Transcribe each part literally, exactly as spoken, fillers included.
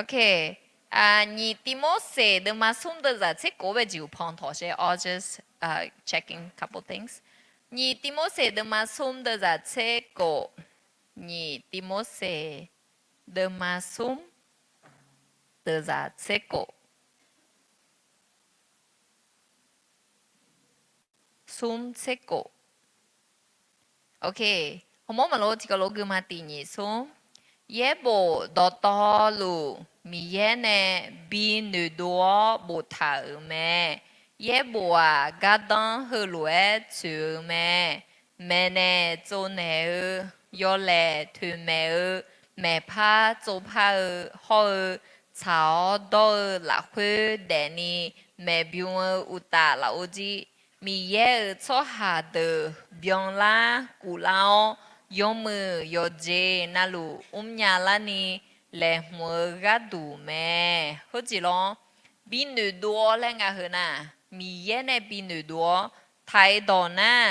Ok. Nyiq Tivmorseq deuvma smr deuvzaq tser kof-aer bae jeq uqpan tawq sher. I'll just, uh, checking couple things. Nyiq Tivmorseq deuvma smr deuvzaq tser kof. Nyiq Tivmorseq deuvma smr deuvzaq tser kof. Smr tser kof. Ok. Hawmawr maqlor tiqkawv lof gui ma tiq nyiq smr. Yaerbof dawqtawvluf Miqyaer nae bi noeqdov-awr boftaq-euq mae. Yaerbof-aq, gardanr heulof-aer tsoeq-eu mae. Maeqnaeq tsovnaeq-eu, yawlaeq toeqmaeq-eu, maeqpar tsovpar-eu hawr-eu, tsaq-awr dawr-eu lafkhoer daefni maeqbymr-eu uqtaf lafov jir, Miqyaer-euq tsawrhaq deuq byanlar guvlar-awr, yawmuiq yawqjeq navluf mrnya larni laeqhmq-eu gharduq mae. Heujeq lawr, bi noeqdov-awr laer nga heu nar, Miqyaer nae bi noeqdov-awr taq-iq dawq nar,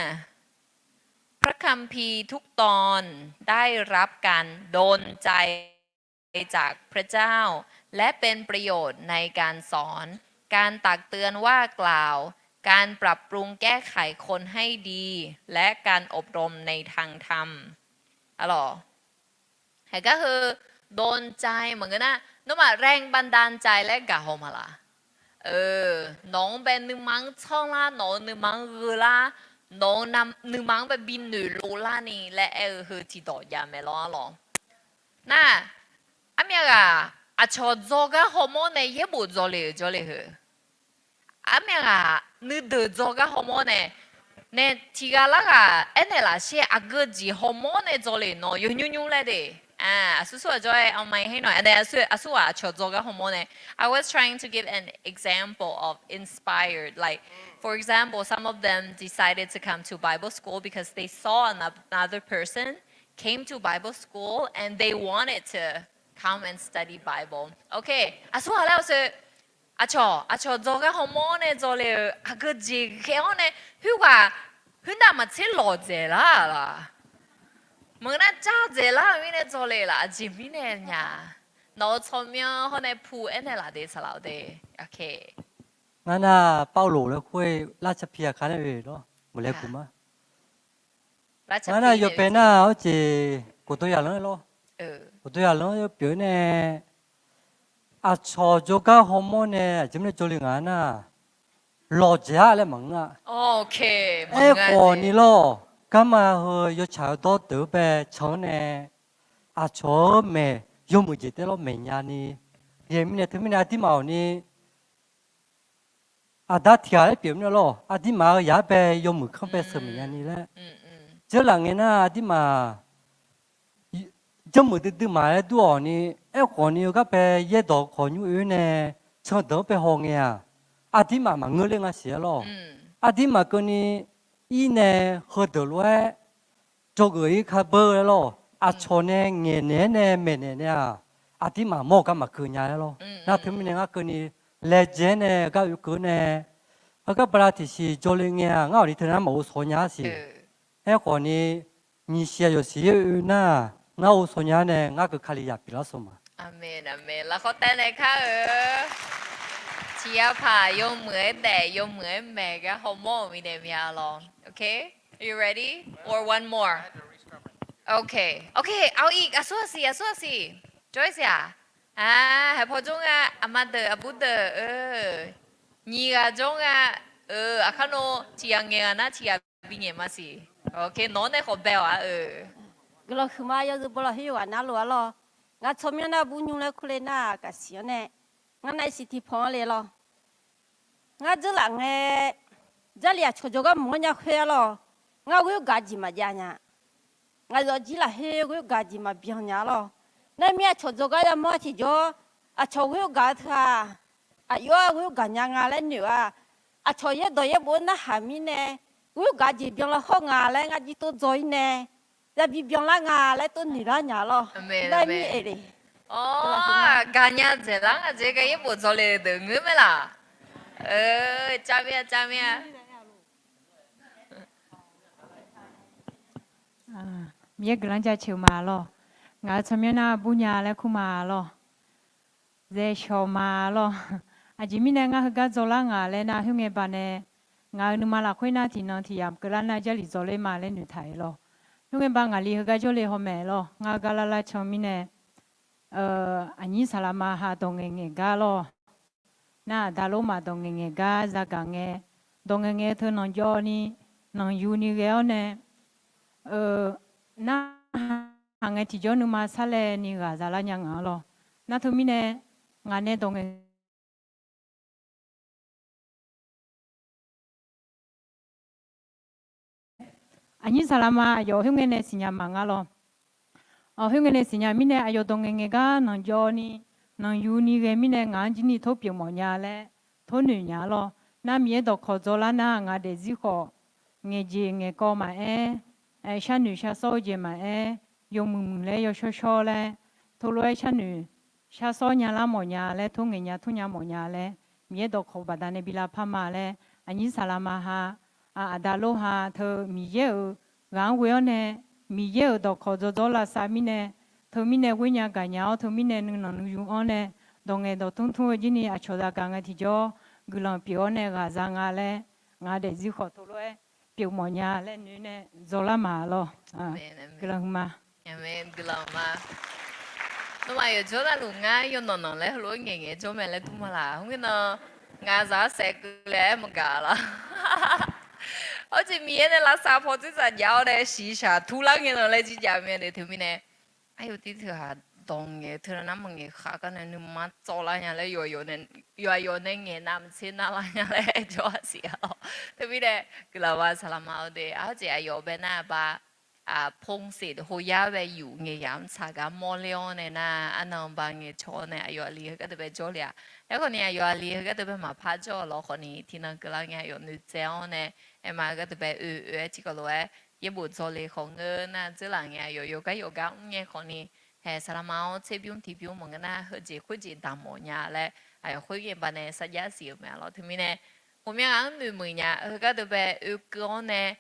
พระคัมภีร์ทุกตอนได้รับการดลใจจากพระเจ้า และเป็นประโยชน์ในการสอน การปรับปรุงแก้ไขคนให้ดี และการอบรมในทางธรรม Arlawq, haiq gar heu ดลใจ maqngeur nar, nawmaf แรงบันดาลใจ laer gaq haw ma laq? Nawq-anr bae nuima-anr tsanr lar, nawq-euq nuima-anr gheu lar, nawq-euq nuima-anr bae bi noeqlov larni laer aer-eu heu tiqdawq jav mae lawr arlawq. Nar, armyav ghaq aqcawq dzawgar hawmawr nae yaerbof dzawle-euq jawrle heu. Armyav ghaq nuideuq dzawgar hawmawr nae, nae tiqghaq lar ghaq aernaeq laf sher, aqgeu jeq hawmawr nae dzawle nawq yawnymr nymr laer de. Aqsur sur-aq jawr-aer เอาไมค์ให้หน่อย nae, aqsur ghaq aqcawq dzawgar hawmawr nae. I was trying to give an example of inspired, like, for example, some of them decided to come to Bible school because they saw ano- another person came to Bible school and they wanted to come and study Bible. Ok, aqsur ghaq laer awseu, aqcawq aqcawq dzawgar hawmawr nae dzawle-euq aqgeu jeq ghae-awr nae, khoerghaq khoernav maqtser lawqdzaeq lar laq? Maqngeur nar, jar dzaeqlar-euq mirnae dzawle laf? Aqjeq mirnae nya? Nawq-euq tsawrmyanr hawr nae pu aernaeq laf de saqlaq-eu de. Ok. Ngar nar, Pavlof laer khoer lar capi aqkar nae oe lawr, maqlaer guf ma. Ngar nar, yawpae nar-aq, arjeq khofdov yaqlanr lawr. Khofdov yaqlanr yawpyeuf nae, aqcawq jawrgar hawmawr nae aqjeq mirnae jawrle nga nar, lawqdzaeq-a laer maqngeur-a. Aerkhawf ni lawr, garma heu yawtsaq-eu dawrdeuq-anr bae can-anr nae, aqcawq-euq maeq yawmuiq jeq taef lawr maeq nya ni, yaeq mirnae teumirnae aqdirmaf-awq ni, aqda tiq ghaq laer pyeuf mirnae lawr, aqdirmaf-euq yaq-anr bae yawmuiq kanr bae sheuq maeq nya ni laer. Dzeurlaf ngae nar, aqdirmaf janrmuiq duidui maqaer dur-awq ni, aerkhawf ni heugar bae yaerdawq khawf nymr oe nae, candeuq-anr bae haw ngae-aq, aqdirmaf maqngeur ler nga siq-aer lawr. Aqdirmaf keuvni ir nae heudeuq lof-aer dzawgeuf-ir kar beur-eu laer lawr. Aqcawq nae ngaeqnaeq-aer nae maeqnaeq nae-aq, aqdirmaf mawr-eu gar maqkeuv nya-aer lawr. Nar teumirnae ngar keuvni laejae-aer nae gar oekeuv nae, heugar bala tiqsiq jawrle ngae-aq, ngar awqni teunar maqghov shawq nya-ar siq. Aerkhawf ni, nyiq siq-aq yawsiq-aer oe nar, ngar ghovshaw nya-ar nae ngar keuv Kali zaq pyeuflar shawq ma. Aqmeq, aqmeq. Lafkhawr taev nae kar-eu, tiqyav paq yawmuiq-aer daef yawmuiq-aer maeq gar hawmawr-euq mirnae mya lawr. Ok, are you ready? Or one more? Ok, ok, เอาอีก, aqsur aqsiq, aqsur aqsiq. Joyce-aq, haipaw jawr nga, aqma deuq aqbur deuq-eu, nyiq ghaq jawr nga, aqkar nawr tiqghaq ngaeq ghaq nar tiqghaq binyaeq ma siq. Ok, nawq-anr nae khawf bae-awq-a. Guiqlanq huiqma yawzeu bawlawq khoer yawqghaq navluf-ar lawr. Ngaq tsawrmyanr nar bur nymr laer kurle nar-aq, gaqsiq-anr nae ngar nav-iq siq tiqpanq-anr le lawr. Ngar dzeurlaf ngae, Jarlif aqcawq jawrgar mq-anr nya khoer-ar lawr. Ngar ghoer gaq jeq maqjav nya. Ngaq zawq jir lafkhoer ghoer gaq jeq maqbyan nya-ar lawr. Nar mir aqcawq jawrgar yamawr-a tiqjawr, aqcawq ghoer gaq-eu teu-aq, aqyawf-ar ghoer gaq nya nga laer noeq-a. Aqcawq yaerdawq yaerbof-aer narhaq mirnae, ghoer gaq jeq byanlar hawr nga laer ngar jir tov dzaw-ir nae, yabi byanlar nga laer tov noeqlar nya lawr. Nar mir-aeq le. Gaqnya dzaeqlar nga jeq gar yaerbof dzaw le-eu deuq ngeur mae laq? Cav mir-a, cav mir-a. Miqyaer guiqlanq jaceuq ma lawr. Ngaq-euq tsawrmyanr nar bur nya laer kur ma lawr. zaershaw ma lawr. Aqjeq mirnae ngar heugar dzawlar ngaq laer nar, khoerngae baqnae ngaq-euq nuima lafkhoer nar tiqnan tiqyamq keuvlar nar Jarlif dzawler ma laer noeqtaq-euq lawr. Khoerngae baq ngaqli heugar jawrle haw mae lawr. Ngar heugar lavlav can mirnae, aqnyir saqlaqma ha dawq ngaeqngaeq gar lawr. Nar aqda lormaf dawq ngaeqngaeq gar zagaq ngae, dawq ngaeqngaeq-eu teu nanqjawv ni, nanqyu ni ghae-awr nae, narhaq ngae tiqjawr nuima sarlaev ni ghaq zalar nya ngaq-anr lawr. Nar teumirnae ngaq nae dawq ngaeq Aqnyir saqlaqma aqyawf khoerngae nae siqnya maqnga lawr. Khoerngae nae siqnya mirnae aqyawf dawq ngaeqngaeq gar nanqjawv ni, nanqyu ni ghae mirnae ngaq-anr jir ni tawr pyeuf mawfnya laer tawr noeq nya-a lawr. Nar Miqyaer dawqkawq dzawlar nar ngaq daefzir khawf, ngaeqjeq ngaeqkawv maqaer, sharnoeq sharsawr-eu jeq maqaer, yawmuiq muiq laer yawshawr shawr laer, teulof-aer sharnoeq sharsawr nyalar mawfnya laer, tawr ngaeq nya tmr nya mawfnya laer, Miqyaer dawqkawq baqdanae bi lavpar ma laer, aqnyir saqlaqma ha, aqda lor ha teu Miqyaer-euq ghaq-anr ghoe-awr nae, Miqyaer-euq dawqkawq dzawdzawr lavsav mirnae, teumirnae ghoer nya gaqnya-awr, teumirnae nuinanq nuiyu-anr nae, dawq ngaeq dawq tmr tmr-eu jir ni aqcawq zaqgaq ngae tiqjawr guiqlanq pyeuf-awr nae ghaq za nga laer, ngaq daefzir khawf teulof-aer pyeuf mawfnya laer noeq nae dzawlar ma lawr. Guiqlanq huiqma. Guiqlanq ma. Nawmaf yawqjawr navluf ngar yawnanq nanq laer heulof-aer ngaeqngaeq jawr mae laer dur ma laq. Khoerngae nan ngaq zaq-anr saef keuvle-aer maqgaq laq. Hawr jeq Miqyaer nae lavsav paw dzoer dzaq jav-awr nae shiqshaq turlar ngae nan laer jir jav mae de teumirnae, aqyawf tir teuhaq dawq ngaeq teu nar maqngaeq khaq gar nae nuima tsawrlar nya laer, yawqha yawq nae ngaeq navmaqtser narlar nya laer jawr-a siq-a lawr. Teumirnae guiqlanq ma saqlaqma-eu de. Hawr jeq aqyawf bae nar ba พงศิษย์ hoyar bae yuf ngaeq yamq tsaq gar mawrler-awr nae nar, arnan ba ngaeq caw-awr nae aqyawf aqli heugar deuq bae jawrle-aq. Aerkhawf ni aqyawf aqli heugar deuq bae maqpar jawr-awq lawr khawf ni tiqnan keuvlar ngae aqyawf noeqtsaev-awr nae, aer ma heugar deuq bae oe oe-aer tiqkawv lof-aer yaerbof dzawle khawf ngeur nar dzeurlaf ngae aqyawf yawqgar yawqgar mr ngae khawf ni, haeq saqlaqma-awr tserbymr tiqbymr maqngeur nar heujeq khoerjeq damq mawfnya laer aqyawf khoerngae baqnae sarjax siq-euq mae lawr. Teumirnae ghawqmya ghaq-anr noeqmuiq nya heugar deuq bae oekeuv-awr nae,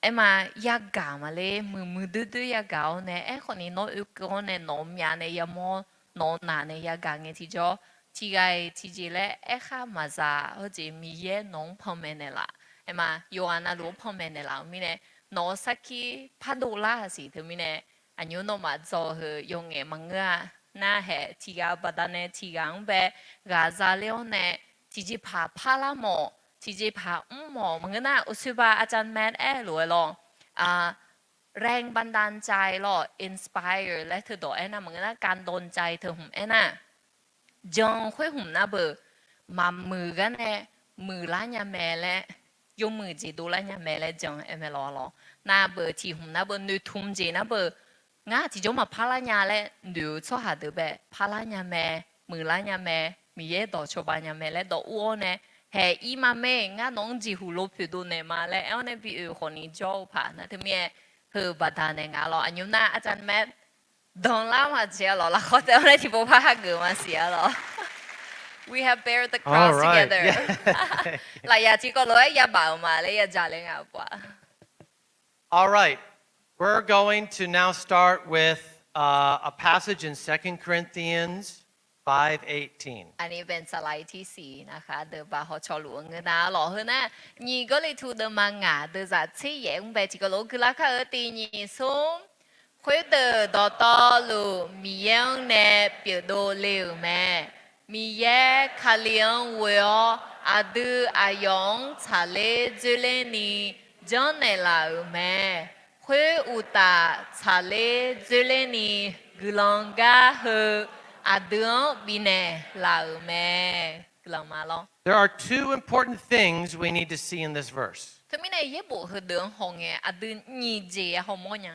aer ma yagaq maqler muiqmuiq doerdoer yagaq-awr nae, aerkhawf ni nawr oekeuv-awr nae nawq-eu myav nae yamawr, nawq-eu naq nae yagaq ngae tiqjawr, tiqghaq-iq tiqjeq laer aerkhar maqza heujeq Miqyaer nawq-anr panmaeq naeqlaf. Aer ma yawqghaq navluf-anr panmaeq naeqlaf-eu mirnae, nawq-eu sarkir pardov lar-aq siq teumirnae, aqnymr nawmaf dzaw-eu heu yawf ngaef maqngeur-a. Nar haeq tiqghaq-eu baqdanae tiqghaq-anr bae ghaq zaler-awr nae, tiqjeqpaq parlar mawf, tiqjeqpaq mr mawf maqngeur nar, uqtsoeq ba อาจารย์แมท aer-eu lof-aer lawr, แรงบันดาลใจ lawr, inspire laer teudawq aernar maqngeur nar, กำลังใจ teu hmq aernar, jan khoer hmq nar beuq maqmuiq gar nae muiqlar nya mae laer, yawmuiq jeq dovlar nya mae laer jan aer mae lawr lawr. Nar beuq tiq hmq nar beuq noeqtmq jeq nar beuq ngar tiqjawr maqpar lar nya laer noeq-eu tsawrhaq deuq bae parlar nya mae, muiqlar nya mae, Miqyaer dawq cawba nya mae laer dawq ur-awr nae, haeq ir ma mae, ngar nawq-anr jeqhuq lo poeqdov naeq ma laer aer-awr nae bi oe khawf ni jawr-eu paq nar teumirnae, heu baqdanae nga lawr. Aqnymr nar อาจารย์แมท danlar maqjeq-a lawr, lafkhawr taef-awr nae tiqpov par hageuf maqsiq-a lawr. We have bear the cross together. Lafyaq tiqkawv lof-aer yabaf-euq ma laer yajaq le nga pov-a. All right, we're going to now start with uh, a passage in Second Corinthians five eighteen. Aqli bae saqlaq-iq tirsiq naqkhaq deuq baq hawqcawq luf-eu ngeur nar lawr. Heu nar, nyiq Gawrliqtu deuvma ngaq deuvzaq tser yaef-anr bae tiqkawv lof-aer guiqlar kar-eu tiq nyiq smr. Khoerdeuq dawqtawvluf Miqyaer-anr nae pyeufdov le-euq mae. Miqyaer Kali-anr ghoe-awr aqdui aqyawf-anr tsaqler dzoerler ni janrnaeq laf-euq mae. Khoeruqtaf tsaqler dzoerler ni guiqlanq gar heu aqdui-anr bifnaeq laf-euq mae. Guiqlanq ma lawr. There are two important things we need to see in this verse. Teumirnae yaerbof heudeuq-anr hawngae aqdui nyiq jeq ya hawmawr nya.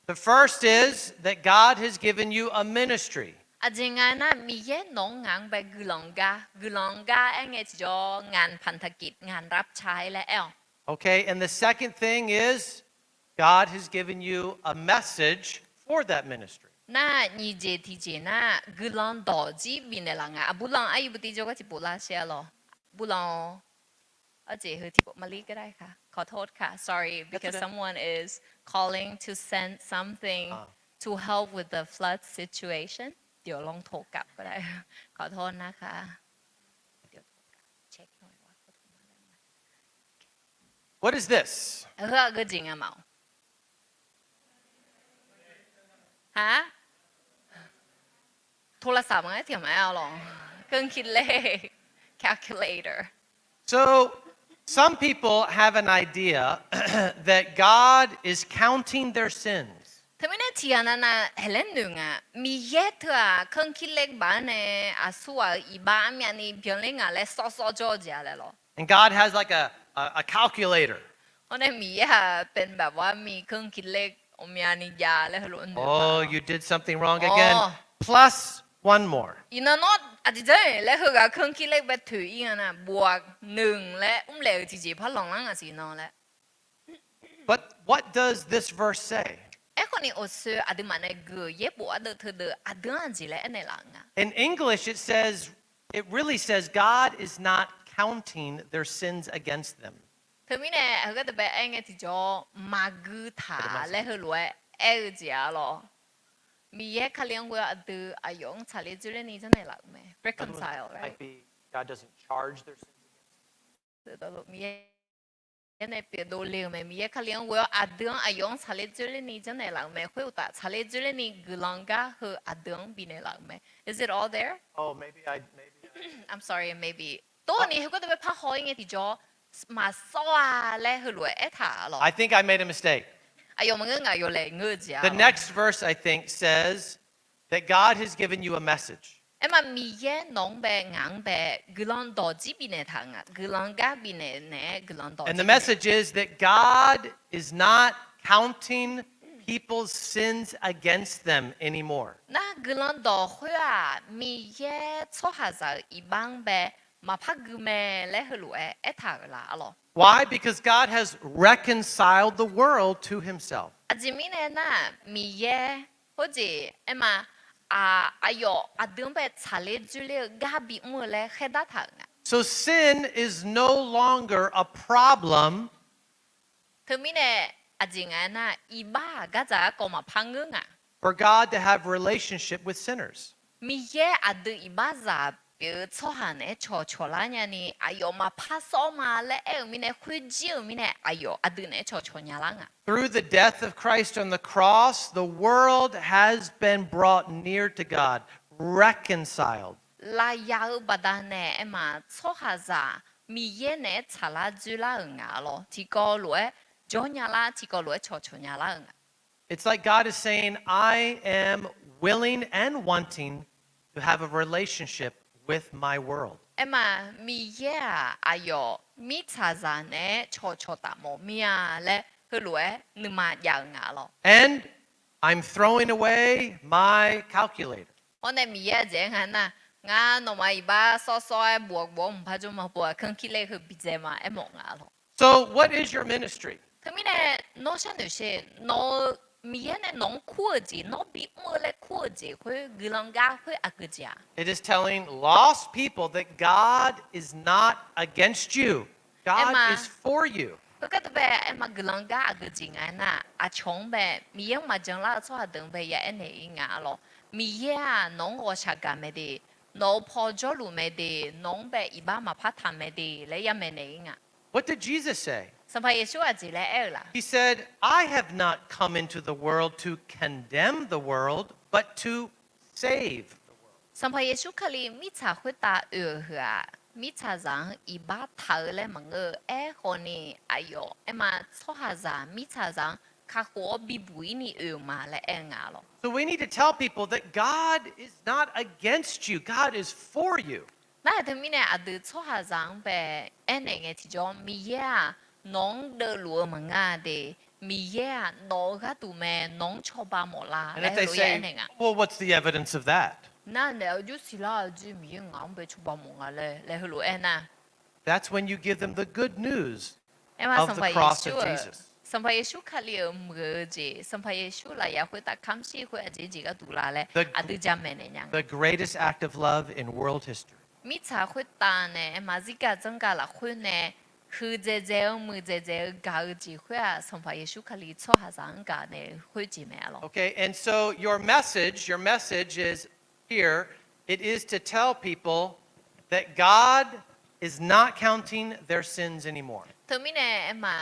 The first is that God has given you a ministry. Aqjeq nga aernar, Miqyaer nawq-anr ngaq-anr bae guiqlanq gar, guiqlanq gar aer ngae tiqjawr งานพันธกิจ งานรับใช้ laer aer-awq. Okay, and the second thing is God has given you a message for that ministry. Nar nyiq jeq tiqjeq nar, guiqlanq dawq jir bifnaeq laf nga. Aqburlanq aryi butir jawrgar tiqpov lar shir-a lawr. Burlanq-awr, arjeq heu tiqpov maqlir gar kar, ขอโทษค่ะ sorry, because someone is calling to send something to help with the flood situation. เดี๋ยวลองโทรกลับก็ได้ ขอโทษนะคะ What is this? Heu aqgeu jeq nga ma-awq. โทรศัพท์ maqaer tiq ma-aer-awq lawq. เครื่องคิดเลข calculator. So, some people have an idea that God is counting their sins. Teumirnae tiqghaq navnav haeqlaer noeq nga, Miqyaer teu-aq เครื่องคิดเลข baf-anr nae aqsurghaq-euq iqbax armyavni byanler nga laer sawrsawr jawr-eu jeq-a laer lawq. And God has like a, a, a calculator. Awr nae Miqyaer-aq เป็นแบบว่ามีเครื่องคิดเลข awqmyavni jav laer heulof-aer noeq-a. Oh, you did something wrong again. Plus one more. Iqnan nawr aqjeq janr-iq laer heughaq เครื่องคิดเลข bae toeq-ir nga nar, bof-aq, noeq laer mrlaeq-euq tiqjeq par lanqlar nga siq nan laer. But what does this verse say? Aerkhawf ni awqsoe aqduimaf nae gui-euq yaerbof ardeuv teudeuv aqdui-anr aqjeq laer aernaeq laf-eu nga. In English, it says, it really says, God is not counting their sins against them. Teumirnae heugar deuq bae aer ngae tiqjawr, maqgui taq laer heulof-aer aer-eu jeq-a lawq. Miqyaer Kali-anr ghoe-awr aqdui aqyawf-anr tsaqler dzoerler ni janrnaeq laf-euq mae. Reconcile, right? God doesn't charge their sins against them. Miqyaer nae pyeuf dovle-eu mae. Miqyaer Kali-anr ghoe-awr aqdui-anr aqyawf-anr tsaqler dzoerler ni janrnaeq laf-euq mae. Khoeruqtaf tsaqler dzoerler ni guiqlanq gar heu aqdui-anr bifnaeq laf-euq mae. Is it all there? I'm sorry, maybe. Tov ni heugar deuq bae parhaw-ir ngae tiqjawr, maqsawr-a laer heulof-aer aertaq lawq. I think I made a mistake. Aqyawf maqngeur ngaq yawlaeq ngeur-eu jeq-a. The next verse, I think, says that God has given you a message. Aerma Miqyaer nawq-anr bae ngaq-anr bae guiqlanq dawq jir bifnaeq taq-eu nga. Guiqlanq gar bifnaeq naeq-aer guiqlanq dawq jir bifnaeq. And the message is that God is not counting people's sins against them anymore. Nar guiqlanq dawq khoer-aq, Miqyaer tsawrhaqzaq-euq iqbax-anr bae maqpar gui mae laer heulof-aer aertaq-euq la-a lawq. Why? Because God has reconciled the world to himself. Aqjeq mirnae nar, Miqyaer khoerjeq aerma, aq, aqyawf aqdui-anr bae tsaqler dzoerler-eu gar bimr-eu laer khaerdar taq-euq nga. So sin is no longer a problem. Teumirnae aqjeq nga aernar, iqbax-aq gardzaq garkawv maqpar ngeur nga. For God to have relationship with sinners. Miqyaer aqdui iqbaxzaq pyeuf-eu tsawrhaq naeq-aer cawqcawq lar nyani aqyawf maqpar sawr ma laer aer-euq mirnae, khoerjir-euq mirnae aqyawf aqdui naeq-aer cawqcawq nya lar nga. Through the death of Christ on the cross, the world has been brought near to God, reconciled. Lafyaq-eu baqdanae aerma tsawrhaqzaq Miqyaer naeq-aer tsaqlar dzoerlar-euq nga lawr. Tiqkawv lof-aer jawr nya lar, tiqkawv lof-aer cawqcawq nya lar-euq nga. It's like God is saying, I am willing and wanting to have a relationship with my world. Aerma Miqyaer-aq aqyawf mirtsaqzaq naeq-aer cawqcawq taf mawf mir-a laer heulof-aer nuima jav-euq nga lawr. And I'm throwing away my calculator. Hawr nae Miqyaer aqjeq-aer nga nar, ngar nawmaf iqbax sawrsawr-aer bof-awr bof-awr mqpar jawr ma, bof-aq เครื่องคิดเลข heu bidzae ma aermawf nga lawr. So what is your ministry? Teumirnae nawr sharnoeq sher, nawq-eu Miqyaer nae nawq-anr kur-eu jeq, nawr bimr-eu laer kur-eu jeq khoer guiqlanq gar khoer aqgeu jeq-a? It is telling lost people that God is not against you. God is for you. Heugar deuq bae aerma guiqlanq gar aqgeu jeq nga aernar, aqcawq-anr bae Miqyaer-anr maqjan lar-eu tsawrhaq deuq-anr bae ya aernaeq-ir nga lawr. Miqyaer-aq nawq-anr ghawqshaq gaq mae de, nawq-eu paw jawrluf mae de, nawq-anr bae iqbax maqpar taq mae de laer ya maeqnaeq-ir nga. What did Jesus say? Sanqpaq Yeqsur aqjeq laer aer-euq la? He said, I have not come into the world to condemn the world, but to save the world. Sanqpaq Yeqsur Kali mirtsaq khoertav oe-euq heu-aq, mirtsaqzaq-anr iqbax taq-eu laer maqngeur-eu. Aerkhawf ni aqyawf aerma tsawrhaqzaq mirtsaqzaq-anr kakhof-awr bibuq-ir ni oe-euq ma laer aer-eu nga lawr. So we need to tell people that God is not against you, God is for you. Nar-aq teumirnae aqdui tsawrhaqzaq-anr bae aernaeq ngae tiqjawr, Miqyaer-aq nawq-anr deuvluf-eu maqngeur-a de, Miqyaer-aq nawq-eu gharduq mae, nawq-anr cawba mawf la laer heulof-aer aernaeq nga. Well, what's the evidence of that? Nar naeq-eu jur siqlar-eu jeq, Miqyaer ngaq-anr bae cawba mawf nga laer laer heulof-aer nar, That's when you give them the good news of the cross of Jesus. Sanqpaq Yeqsur Kali-euq muiq-eu jeq, Sanqpaq Yeqsur lafyaq khoertav kamq shir khoer aqjeq jeq gharduq la laer aqdui jamaeq naeq nya nga. The greatest act of love in world history. Mirtsaq khoertav nae aerma zirgaq dzanrgaq lafkhoer nae huiqdzaeq dzaeq-eu muiqdzaeq dzaeq-eu gaq-eu jeq khoer-aq, Sanqpaq Yeqsur Kali tsawrhaqzaq-anr gaq naeq-eu khoerjeq mae-a lawr. Okay, and so your message, your message is here, it is to tell people that God is not counting their sins anymore. Teumirnae aerma,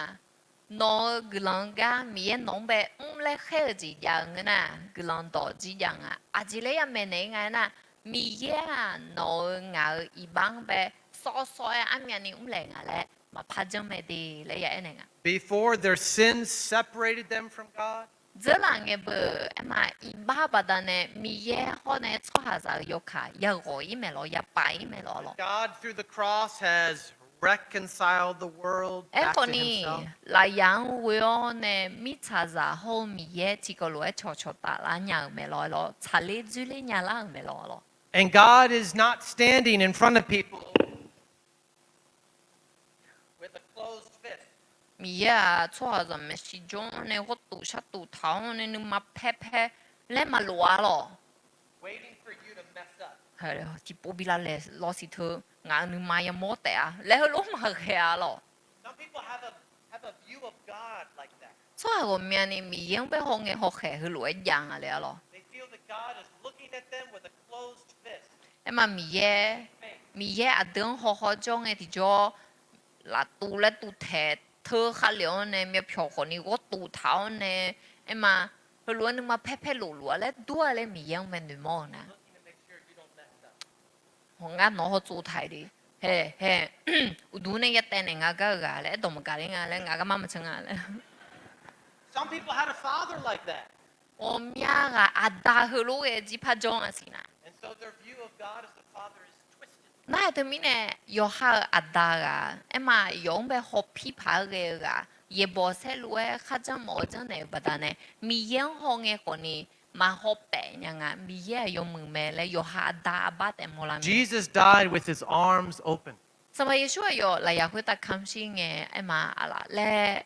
nawq-euq guiqlanq-eu gar Miqyaer nawq-anr bae mr laer khaer-eu jeq jav-eu ngeur nar, guiqlanq dawq jir jav nga. Aqjeq laer ya maeqnaeq-ir nga aernar, Miqyaer-aq nawq-euq ngaq-euq iqbax-anr bae sawv sawv-aer armyavni mrlaeq nga laer maqpar janr mae de laer ya aernaeq nga. Before their sins separated them from God, dzeurlaf ngae beu aerma, iqbax baqdanae Miqyaer hawr nae tsawrhaqzaq-euq yawkaq yaghawq-ir maeq lawq, yapaf-ir maeq lawq lawq. God through the cross has reconciled the world back to himself. Aerkhawf ni, lafyaq-anr ghoe-awr nae mirtsaqzaq hawr-eu Miqyaer tiqkawv lof-aer cawqcawq taflar nya-euq maeq lawq lawq, tsaqler dzoerler nyalar-euq maeq lawq lawq. And God is not standing in front of people with a closed fist. Miqyaer-aq tsawrhaqzaq maeqshi jawr-anr nae ghawrtuf shartuf taq-awr nae nuima paerpaer laer maqlof-a lawq. Waiting for you to mess up. Tiqpov bi lavlaeq lawsiq teu ngaq-euq nuima yamawr taef-a laer heulof maqghae-a lawq. Some people have a, have a view of God like that. Tsawrhaq ghawqmyani Miqyaer-anr bae hawngae hawkhaeq heulof-aer jav nga le-a lawq. They feel that God is looking at them with a closed fist. Aerma Miqyaer, Miqyaer aqdui-anr hawhaw jawr ngae tiqjawr, laftuv laer tuvtaeq teu khavlef-awr nae myavpyawq khawfni ghawrtuf taq-awr nae, aerma, heulof-aer nuima paerpaer lofluf-a laer dur-a laer Miqyaer-anr bae noeqmawr-eu nar. Ngar nawq-anr hawtsov taq-ir de. Hae hae, uqduq nae yataev naeq nga gar-eu ghaq laer aerdawq maqgaq ler nga laer ngaq garma maqcan nga laer. Some people had a father like that. Ghawqmya ghaq aqda heulof ghae jir par jawr-a siq nar. And so their view of God as a father is twisted. Nar-aq teumirnae, yawqha-euq aqda ghaq aerma yawf-anr bae hawpir paq-aer ghae-eu ghaq, yaeqbawq saerlu-aer kharjanr mawf-eu janrnaeq-euq baqdanae Miqyaer-anr hawngae khawfni maqhaw paef nya nga. Miqyaer-aq yawmuiq mae laer yawqha aqda aqbar taef mawrlar mae. Jesus died with his arms open. Sanqpaq Yeqsur aqyawf lafyaq khoertav kamq shir ngae aerma aqlaf laer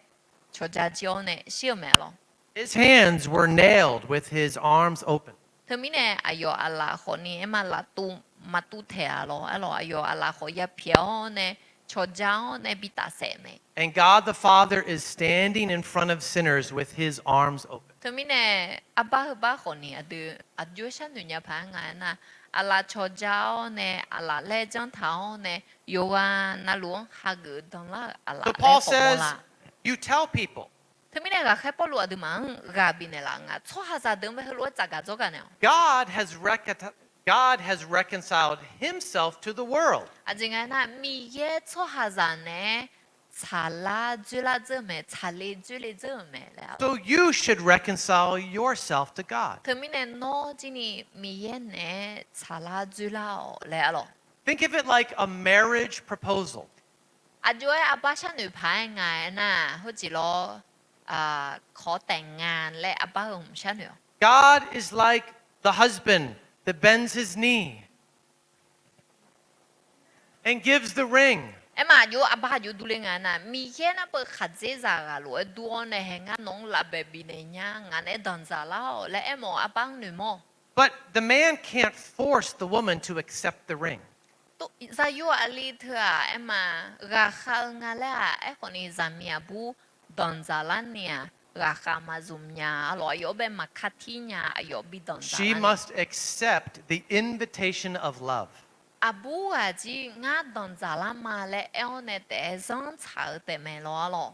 cawqja jir-awr nae shir-euq mae lawq. His hands were nailed with his arms open. Teumirnae aqyawf aqlaf khawfni aerma laftuv maqtuv taeq-a lawq. Aerlawq aqyawf aqlaf khawf yapyaeq-awr nae cawqja-awr nae bi tafsaef mae. And God the Father is standing in front of sinners with his arms open. Teumirnae, arbar heubar khawfni aqdui aqjox-aer sharnoeq nya paq-aer nga aernar, aqlaf cawqja-awr nae aqlaf laer janr taq-awr nae yawqghaq navluf-anr hageuf danlar-euq aqlaf laer khawf mawrlar. You tell people. Teumirnae ghaqkhaer Pawrluv aqduimaf-anr ghaq bifnaeq laf nga, tsawrhaqzaq deuq-anr bae heulof-aer tsafgaq dzawrgaq naeq-awq. God has recon-, God has reconciled himself to the world. Aqjeq nga aernar, Miqyaer tsawrhaqzaq naeq-aer tsaqlar dzoerlar dzeur-eu mae, tsaqle dzoerle dzeur-euq mae laer-a lawq. So you should reconcile yourself to God. Teumirnae nawr jir ni Miqyaer naeq-aer tsaqlar dzoerlar-awq laer-a lawq. Think of it like a marriage proposal. Aqjox-aer arbar sharnoeq paq-aer nga aernar, heujeq lawr, kawq taef nga laer arbar heu hmq sharnoeq-awq. God is like the husband that bends his knee and gives the ring. Aerma aqjox arbar aqjox durler nga aernar, Miqyaer nar beu khaqdzerzaq ghaq lof-aer dur-awr nae hae ngar nawq-anr lafbaeq bifnaeq nya, ngaq naeq-aer danqdzaq lar-awq laer aermawf-eu arbar-anr noeqmawr-awq. But the man can't force the woman to accept the ring. Zaqyo aqli teu-aq aerma, ghaqkhav-eu nga laer-aq, aerkhawfni zaqmiq aqbur danqdzaq larni-aq, ghaqkhav maqzmq nya-a lawq. Aqyawf-anr bae maqkar tir nya, aqyawf bi danqdzaq lar. She must accept the invitation of love. Aqbur ghaq jir ngar danqdzaq lar ma laer aer-awr nae taef-aer zanrtsaq-eu taefmae lawr-a lawq.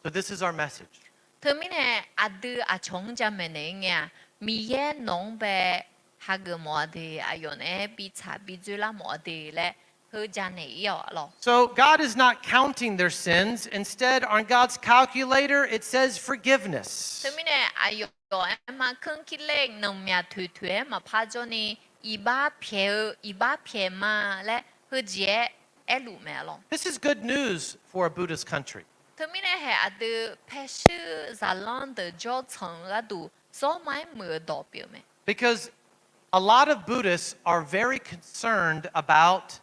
So this is our message. Teumirnae aqdui aqcawq-anr jamaeq naeq-ir ngae-aq, Miqyaer nawq-anr bae hageuf mawf-a de, aqyawf naeq-aer bitsaq bidzoerlar mawf-a de laer heu jamaeq naeq-ir-awq lawq. So God is not counting their sins. Instead, on God's calculator, it says forgiveness. Teumirnae aqyawf aerma keurkir ler nanqmyaq toeqtoeq-aer maqpar jawrni, iqbax pyaeq-eu iqbax pyaeq ma laer heujeq-aer aerluf mae-a lawq. This is good news for a Buddhist country. Teumirnae haeq aqdui paeshuir zaqlanr deuq jawr tsanq-eu gharduq zawrma-aer muiq-eu dawq pyeuf mae. Because a lot of Buddhists are very concerned about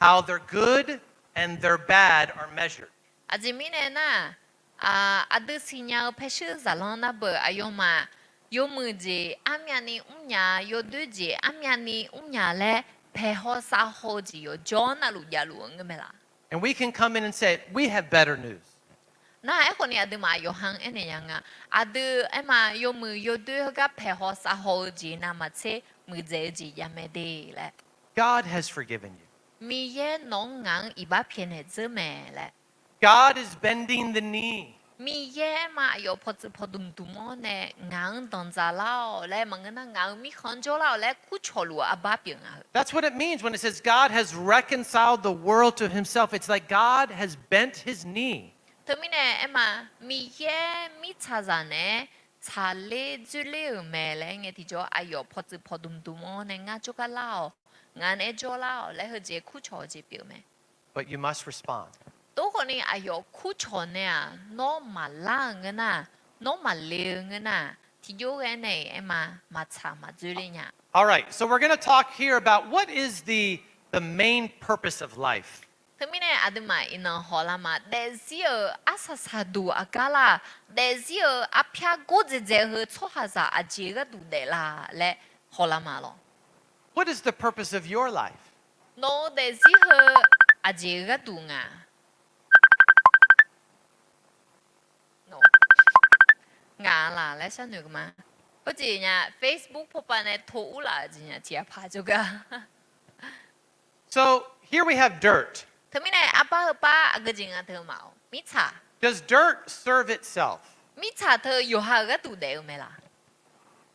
how their good and their bad are measured. Aqjeq mirnae nar, aqdui siqnya-eu paeshuir zaqlanr nar beuq aqyawfmaf yawmuiq jeq armyavni mrnya, yawdoer jeq armyavni mrnya laer paeqhaw savhaw-eu jeq yawqjawr navluf javluf-eu ngeur mae laf. And we can come in and say, we have better news. Nar aerkhawfni aqduimaf yawqha-anr aernaeq ya nga. Aqdui aerma yawmuiq yawdoer heugar paeqhaw savhaw-eu jeq navmaqtser muiqdzaeq-eu jeq jav mae de laer. God has forgiven you. Miqyaer nawq-anr ngaq-anr iqbax pyaeqnaeq dzeur mae laer. God is bending the knee. Miqyaer aerma aqyawf pawqtsuif pawqdmq dmq-awr nae ngaq-anr danqdzaq lar-awq laer maqngeur nar, ngaq-euq mirkhanq-anr jawrlar-awq laer kurcawq luf-eu arbar pyeuf nga-eu. That's what it means when it says God has reconciled the world to himself. It's like God has bent his knee. Teumirnae aerma, Miqyaer mirtsaqzaq naeq-aer tsaqler dzoerler-euq mae laer ngae tiqjawr aqyawf pawqtsuif pawqdmq dmq-awr nae ngar jawrgar lar-awq, ngaq naeq-aer jawrlar-awq laer heujeq kurcawq-eu jeq pyeuf mae. But you must respond. Tov khawfni aqyawf kurcawq nae-aq, nawr maqlar-euq ngeur nar, nawr maqle-eu ngeur nar, tiqjawr ghae nae-iq aerma maqtsaq maqdzoerler nya. All right, so we're going to talk here about what is the, the main purpose of life. Teumirnae aqduimaf iqnan hawlar ma, daefzir-euq arsaq saqduq aqgar la, daefzir-euq arpyar gordzaeq dzaeq heu tsawrhaqzaq aqjeq gharduq daef la laer hawlar ma lawr. What is the purpose of your life? Nawq-eu daefzir heu aqjeq gharduq nga? Ngaq laq laer sharnoeq ma. Khoerjeq nya Facebook pawpav nae to urlaf-euq jeq nya tiqghaq paq jawrgar. So here we have dirt. Teumirnae arbar heu par aqgeu jeq nga teu ma-awq, mirtsaq. Does dirt serve itself? Mirtsaq teu yawqha-euq gharduq daef-eu mae laq?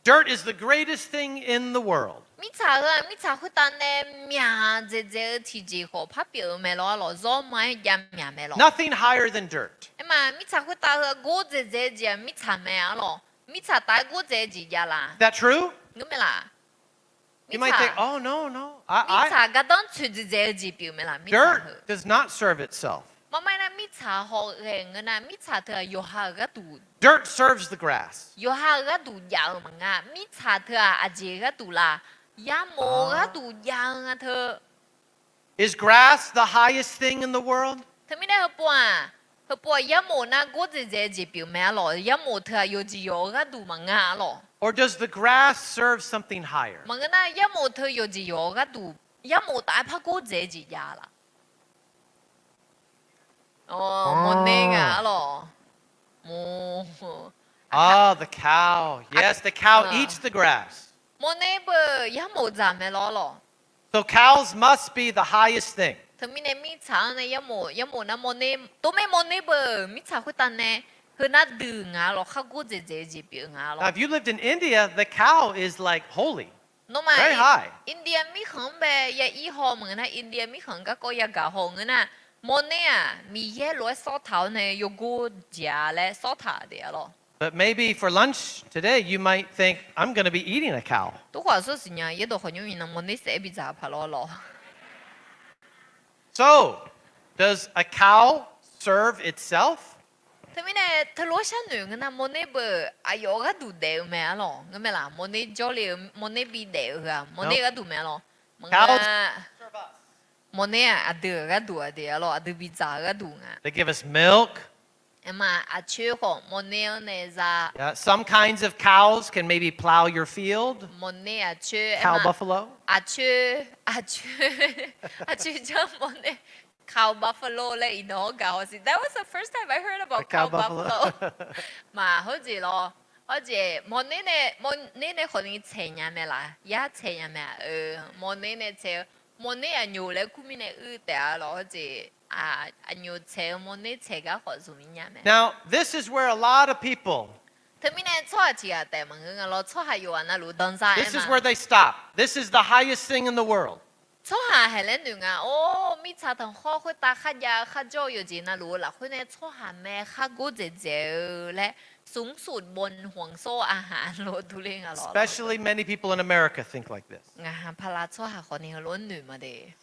Dirt is the greatest thing in the world. Mirtsaq heu-aq mirtsaq khoertav nae myaq dzaeqdzaeq-eu tiqjeq khawf par pyeuf-eu mae lawr, lawq zawr ma-aer jav myaq mae lawq. Nothing higher than dirt. Aerma mirtsaq khoertav heu-aq gordzaeq dzaeq-eu jeq-aq mirtsaq mae arlawq. Mirtsaq taf-aer gordzaeq-eu jeq jav la? That true? Ngeur mae laq? You might think, oh no, no, I, I, mirtsaq gardanr tsoeqdzaeq dzaeq-eu jeq pyeuf mae laq? Mirtsaq heu dirt does not serve itself. Maqmaer nar mirtsaq hawghae ngeur nar, mirtsaq teu-aq yawqha-euq gharduq. Dirt serves the grass. Yawqha-euq gharduq jav-eu maqnga. Mirtsaq teu-aq aqjeq gharduq la? Yarmof-eu gharduq jav-eu nga teu. Is grass the highest thing in the world? Teumirnae heupov-aq, heupov-aq yarmof nar gordzaeq dzaeq-eu jeq pyeuf mae arlawq. Yarmof teu-aq yawqjeq yawq-eu gharduq maqnga arlawq. Or does the grass serve something higher? Maqngeur nar yarmof teu yawqjeq yawq-eu gharduq, yarmof taf-aer par gordzaeq-eu jeq jav laq? Mawrner nga arlawq. Ah, the cow. Yes, the cow eats the grass. Mawrner beu yarmof dzaq mae lawr lawq. So cows must be the highest thing. Teumirnae mirtsaq-anr nae yarmof, yarmof nar mawrner, tov mae mawrner beu mirtsaq khoertav nae heu nar duiq nga lawq, khar gordzaeq dzaeq-eu jeq pyeuf nga lawq. Now, if you lived in India, the cow is, like, holy. Nawmaf India mirkhanq-anr bae ya ir haw maqngeur nar, India mirkhanq-anr garkawv yagaq haw ngeur nar, mawrner-aq Miqyaer lof-aer sawr taq-awr nae yawgor jeq-a laer sawr taq taef-a lawq. But maybe for lunch today, you might think, I'm gonna be eating a cow. Tov khawf aqsur siqnya yaerdawq khawf nymr minav mawrner saef-aer bidzaq paq lawr lawq. So, does a cow serve itself? Teumirnae teulof-aer sharnoeq ngeur nar, mawrner beu aqyawf gharduq daef-eu mae arlawq. Ngeur mae laq, mawrner jawrle-eu, mawrner bidaef-eu heu-aq mawrner gharduq mae arlawq. Maqngeur-a. Mawrner-aq aqdui-euq gharduq-aq de arlawq, aqdui bidzaq-eu gharduq nga. They give us milk. Aerma aqcoer khawf mawrner-anr nae za. Yeah, some kinds of cows can maybe plow your field. Mawrner aqcoer, cow buffalo. Aqcoer, aqcoer, aqcoer janr mawrner. Cow buffalo laer iqnan-awr gaq haw siq. That was the first time I heard about cow buffalo. Maq hawjeq lawr. Hawjeq mawrner nae, mawrner nae khawfni tsaeq nya mae laq? Yar tsaeq nya mae-a? Mawrner nae tsaeq-eu, mawrner aqnyoq laer kur mirnae uir taef-a lawq. Hawjeq aqnyoq tsaeq-eu mawrner tsaeq gar khawf zmq mir nya mae. Now, this is where a lot of people, teumirnae tsawrhaq tiq ghaq taef maqngeur nga lawr, tsawrhaq yawqghaq navluf danzar-aer ma. This is where they stop. This is the highest thing in the world. Tsawrhaq haiq laer noeq nga, or, mirtsaq tanqkhawr khoertav kharjav-eu kharjawr-eu yawqjeq navluf-eu lafkhoer nae tsawrhaq mae khar gordzaeq dzaeq-eu laer, สูงสุดบนห่วงโซ่อาหาร lof durler nga lawr. Especially many people in America think like this. Ngaq ha pala tsawrhaq khawfni heulof-aer noeq ma de.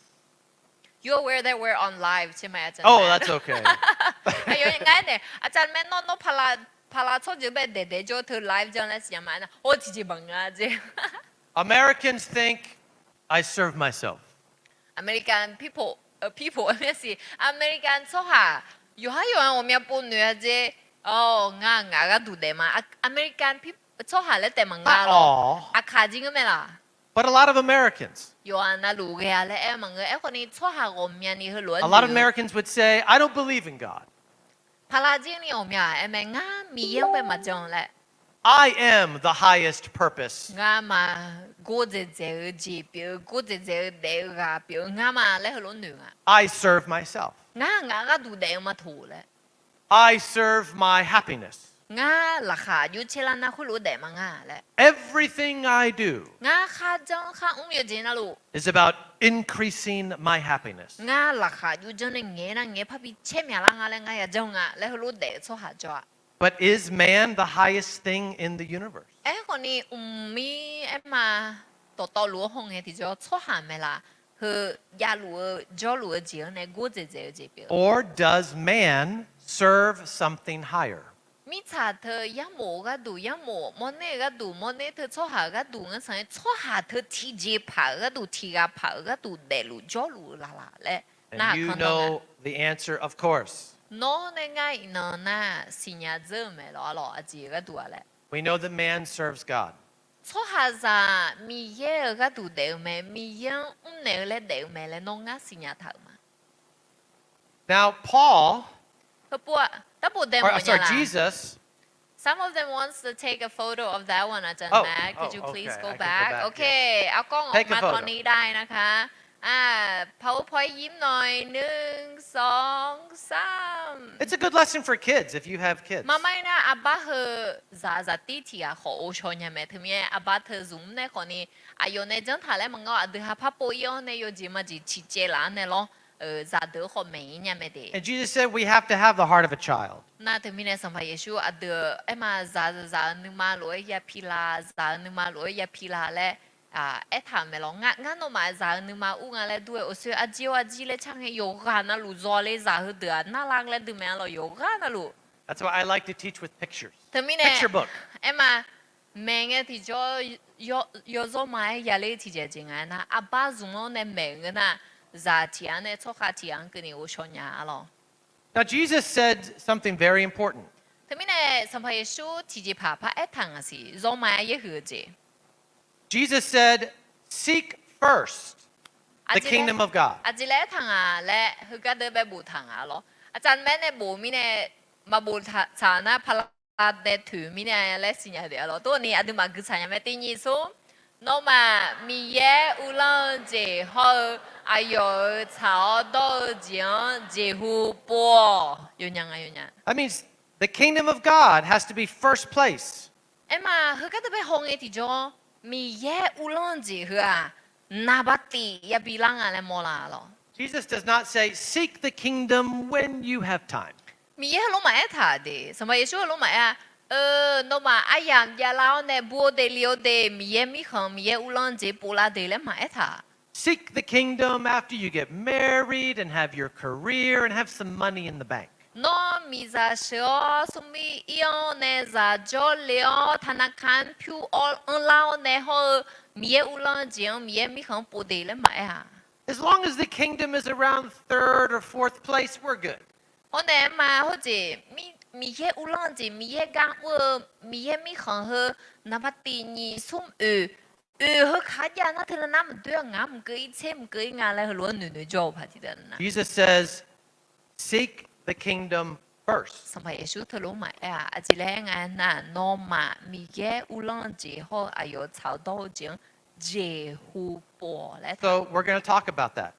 You're aware that we're on live ใช่ไหม อาจารย์ Oh, that's okay. Aqyawf nga-aer nae, อาจารย์ mae nawr, nawr pala, pala tsawrjeuq bae daeq daeq jawr teu live janr laer siqnya ma nar, or, tiqjeq maqnga jeq. Americans think I serve myself. American people, people, siq, American tsawrhaq yawqhar yawqha ghawqmya pov noeq-a jeq. Or, ngar ngaq gharduq daef ma. American people tsawrhaq laer taef maqnga lawr. Aqkaq jir ngeur mae laq? But a lot of Americans, yawqghaq navluf ghae-a laer aer maqngeur. Aerkhawfni tsawrhaq ghawqmyani heulof-aer, a lot of Americans would say, I don't believe in God. Pala jir ni ghawqmya aer mae, ngar Miqyaer-anr bae maqjan laer. I am the highest purpose. Ngar ma gordzaeq dzaeq-eu jeq pyeuf-eu, gordzaeq dzaeq-eu daef-eu ghaq pyeuf-eu ngar ma laer heulof noeq nga. I serve myself. Ngar ngaq gharduq daef-eu ma toq laer. I serve my happiness. Ngar laqkhaq jov caer lar nar khoerlof daef ma nga laer. Everything I do Ngar kharjanr kharmr yawjeq navluf is about increasing my happiness. Ngar laqkhaq jov janr nae ngaeq nar ngaeq parbi caer myaqlar nga laer ngar yajanr nga laer heulof daef-eu tsawrhaq jawr-a. But is man the highest thing in the universe? Aerkhawf ni, mqmir aerma dawqtawvluf-anr hawngae tiqjawr tsawrhaq maeqlaf heu javluf-eu jawrluf-eu jeq-anr nae gordzaeq dzaeq-eu jeq pyeuf. Or does man serve something higher? Mirtsaq teu yarmof-eu gharduq yarmof, mawrner-eu gharduq mawrner, teu tsawrhaq-euq gharduq ngar sanq-aer tsawrhaq teu tiqjeqpaq-euq gharduq tiqghaq paq-euq gharduq daefluf jawrluf-eu laf laf laer nar-aq kanr dawr nga. And you know the answer, of course. Nawr nae ngar iqnan nar siqnya dzeur-eu mae lawr, arlawq aqjeq gharduq-a laer. We know that man serves God. Tsawrhaqzaq Miqyaer-euq gharduq daef-eu mae, Miqyaer-anr mrnaeq-eu laer daef-eu mae laer nawr ngar siqnya taq-euq ma. Now, Paul, Heupov-aq, darbof dae or, mawf nya sorry, la? Jesus. Some of them wants to take a photo of that one, อาจารย์แม็ก Oh, Could you oh, please okay, go I can go back? back, yeah. Okay, เอากล้องออกมาตอนนี้ได้นะคะ Take a photo. อ่า PowerPoint ยิ้มหน่อย หนึ่ง สอง สาม It's a good lesson for kids if you have kids. Maqmae nar, aqbar heu zaq zaqdir tiq ghaq khawf ghovshaw nya mae. Teumirnae aqbar teu zmq nae khawf ni, aqyawf nae janr taq laer maqngeur-awr, aqdui ha par pov-ir-awr nae yawjeq majeq ciqcaev laf-anr nae lawr, zaqdeuq khawf maeq-ir nya mae de. And Jesus said we have to have the heart of a child. Nar teumirnae Sanqpaq Yeqsur aqdui-euq aerma zaq zaq-eu nuima lof-aer ya pi la, zaq-eu nuima lof-aer ya pi la laer aertaq-euq mae lawr. Ngar nawmaf zaq-eu nuima ur nga laer dur-aer, awqsoe arjir-awr arjir laer car ngae yawqghaq navluf zawq le zaq heudeuq-aq narlar laer dui mae-a lawr, yawqghaq navluf. That's why I like to teach with pictures. Teumirnae, Picture book. Aerma maeqngae tiqjawr yawzawr ma-aer yaler tiqjeq jeq nga aernar, aqbar zmq-anr nae maeq-eu ngeur nar, zaq tiq ghaq-anr nae tsawrkhav tiq ghaq-anr keuvni ghovshaw nya-a lawr. Now, Jesus said something very important. Teumirnae Sanqpaq Yeqsur tiqjeqpaq par aertaq ngaq siq, zawr ma-aer yaerhuiq-eu jeq. Jesus said, Seek first the kingdom of God. Aqjeq laer aertaq ngaq laer heugar deuq bae boftaq ngaq lawr. Aqcawq maeq nae bof mirnae maqbof tsaq nar, paqla dae toeq mirnae laer siqnya taef-a lawr. Tov ni aqduimaf guiqtsaq nya mae. Tiq nyiq smr, nawmaf Miqyaer uvlanr-eu jeq hawr-eu aqyawf-euq tsaq-awr dawr-eu jeq-anr jeqhu pov-awq. Yawnya nga yawnya. That means the kingdom of God has to be first place. Aerma heugar deuq bae hawngae tiqjawr, Miqyaer uvlanr-eu jeq heu-aq, naqba tif yabi lar nga laer mawrlar lawr. Jesus does not say, Seek the kingdom when you have time. Miqyaer heulof maqaer taq de. Sanqpaq Yeqsur heulof maqaer-a. Eu, nawmaf aryamq javlar-awr nae bur-eu de li-eu de, Miqyaer mirkhanq Miqyaer uvlanr jeq povlar de laer maqaer taq. Seek the kingdom after you get married and have your career and have some money in the bank. Nawr miqzaq sheuq-awr smrmir ir-awr nae zaq jawrle-awr ธนาคาร pyur-awr anrlar-awr nae hawr-eu Miqyaer uvlanr jeq-anr Miqyaer mirkhanq-anr pov de laer maqaer-a. As long as the kingdom is around third or fourth place, we're good. Hawr nae aerma hawr jeq, Miqyaer uvlanr jeq Miqyaer gar mr-eu Miqyaer mirkhanq heu naqba tif nyiq smr oeq, oeq heu kaq jav nar teunav nar maqdoer-a, ngaq mqkeuv-ir tser mqkeuv-ir nga laer heulof-aer noeqnoeq jawr-eu paq tiqdeuq na. Jesus says, Seek the kingdom first. Sanqpaq Yeqsur teulof maqaer-a. Aqjeq laer aer nga aernar, nawmaf Miqyaer uvlanr-eu jeq hawr-eu aqyawf tsaq-awr dawr-eu jeq-anr jeqhu pov-awq laer taq. So we're gonna talk about that.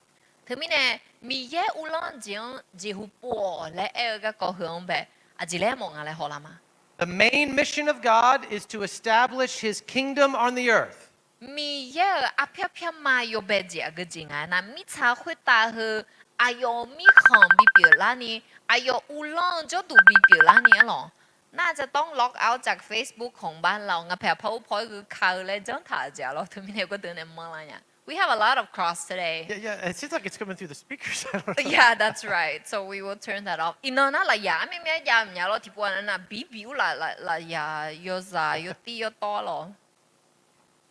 Teumirnae Miqyaer uvlanr jeq-anr jeqhu pov-awq laer aer-eu garkawv heu-anr bae aqjeq laer mawf nga laer hawlar ma. The main mission of God is to establish his kingdom on the earth. Miqyaer-euq arpyar pyarma yawbae jeq aqgeu jeq nga aernar, mirtsaq khoertav heu aqyawf-euq mirkhanq bipyeuf larni, aqyawf uvlanr-eu jawrduq bipyeuf larni arlawq. Nar-aq, จะต้อง log outจาก Facebookของบ้านเรา nga paeq-aq, พาวเวอร์พอยต์ geuka-eu laer janr taq-euq jeq-a lawr. Teumirnae gawrdeuv nae manrlar nya. We have a lot of cross today. Yeah, yeah, it seems like it's coming through the speakers. I don't know. Yeah, that's right. So we will turn that off. Iqnan nar lafyaq armyamyav jav myav lawr, tiqpov-aq nar biq biq ur laf lafyaq yawzaq yawtir yawtawr lawr.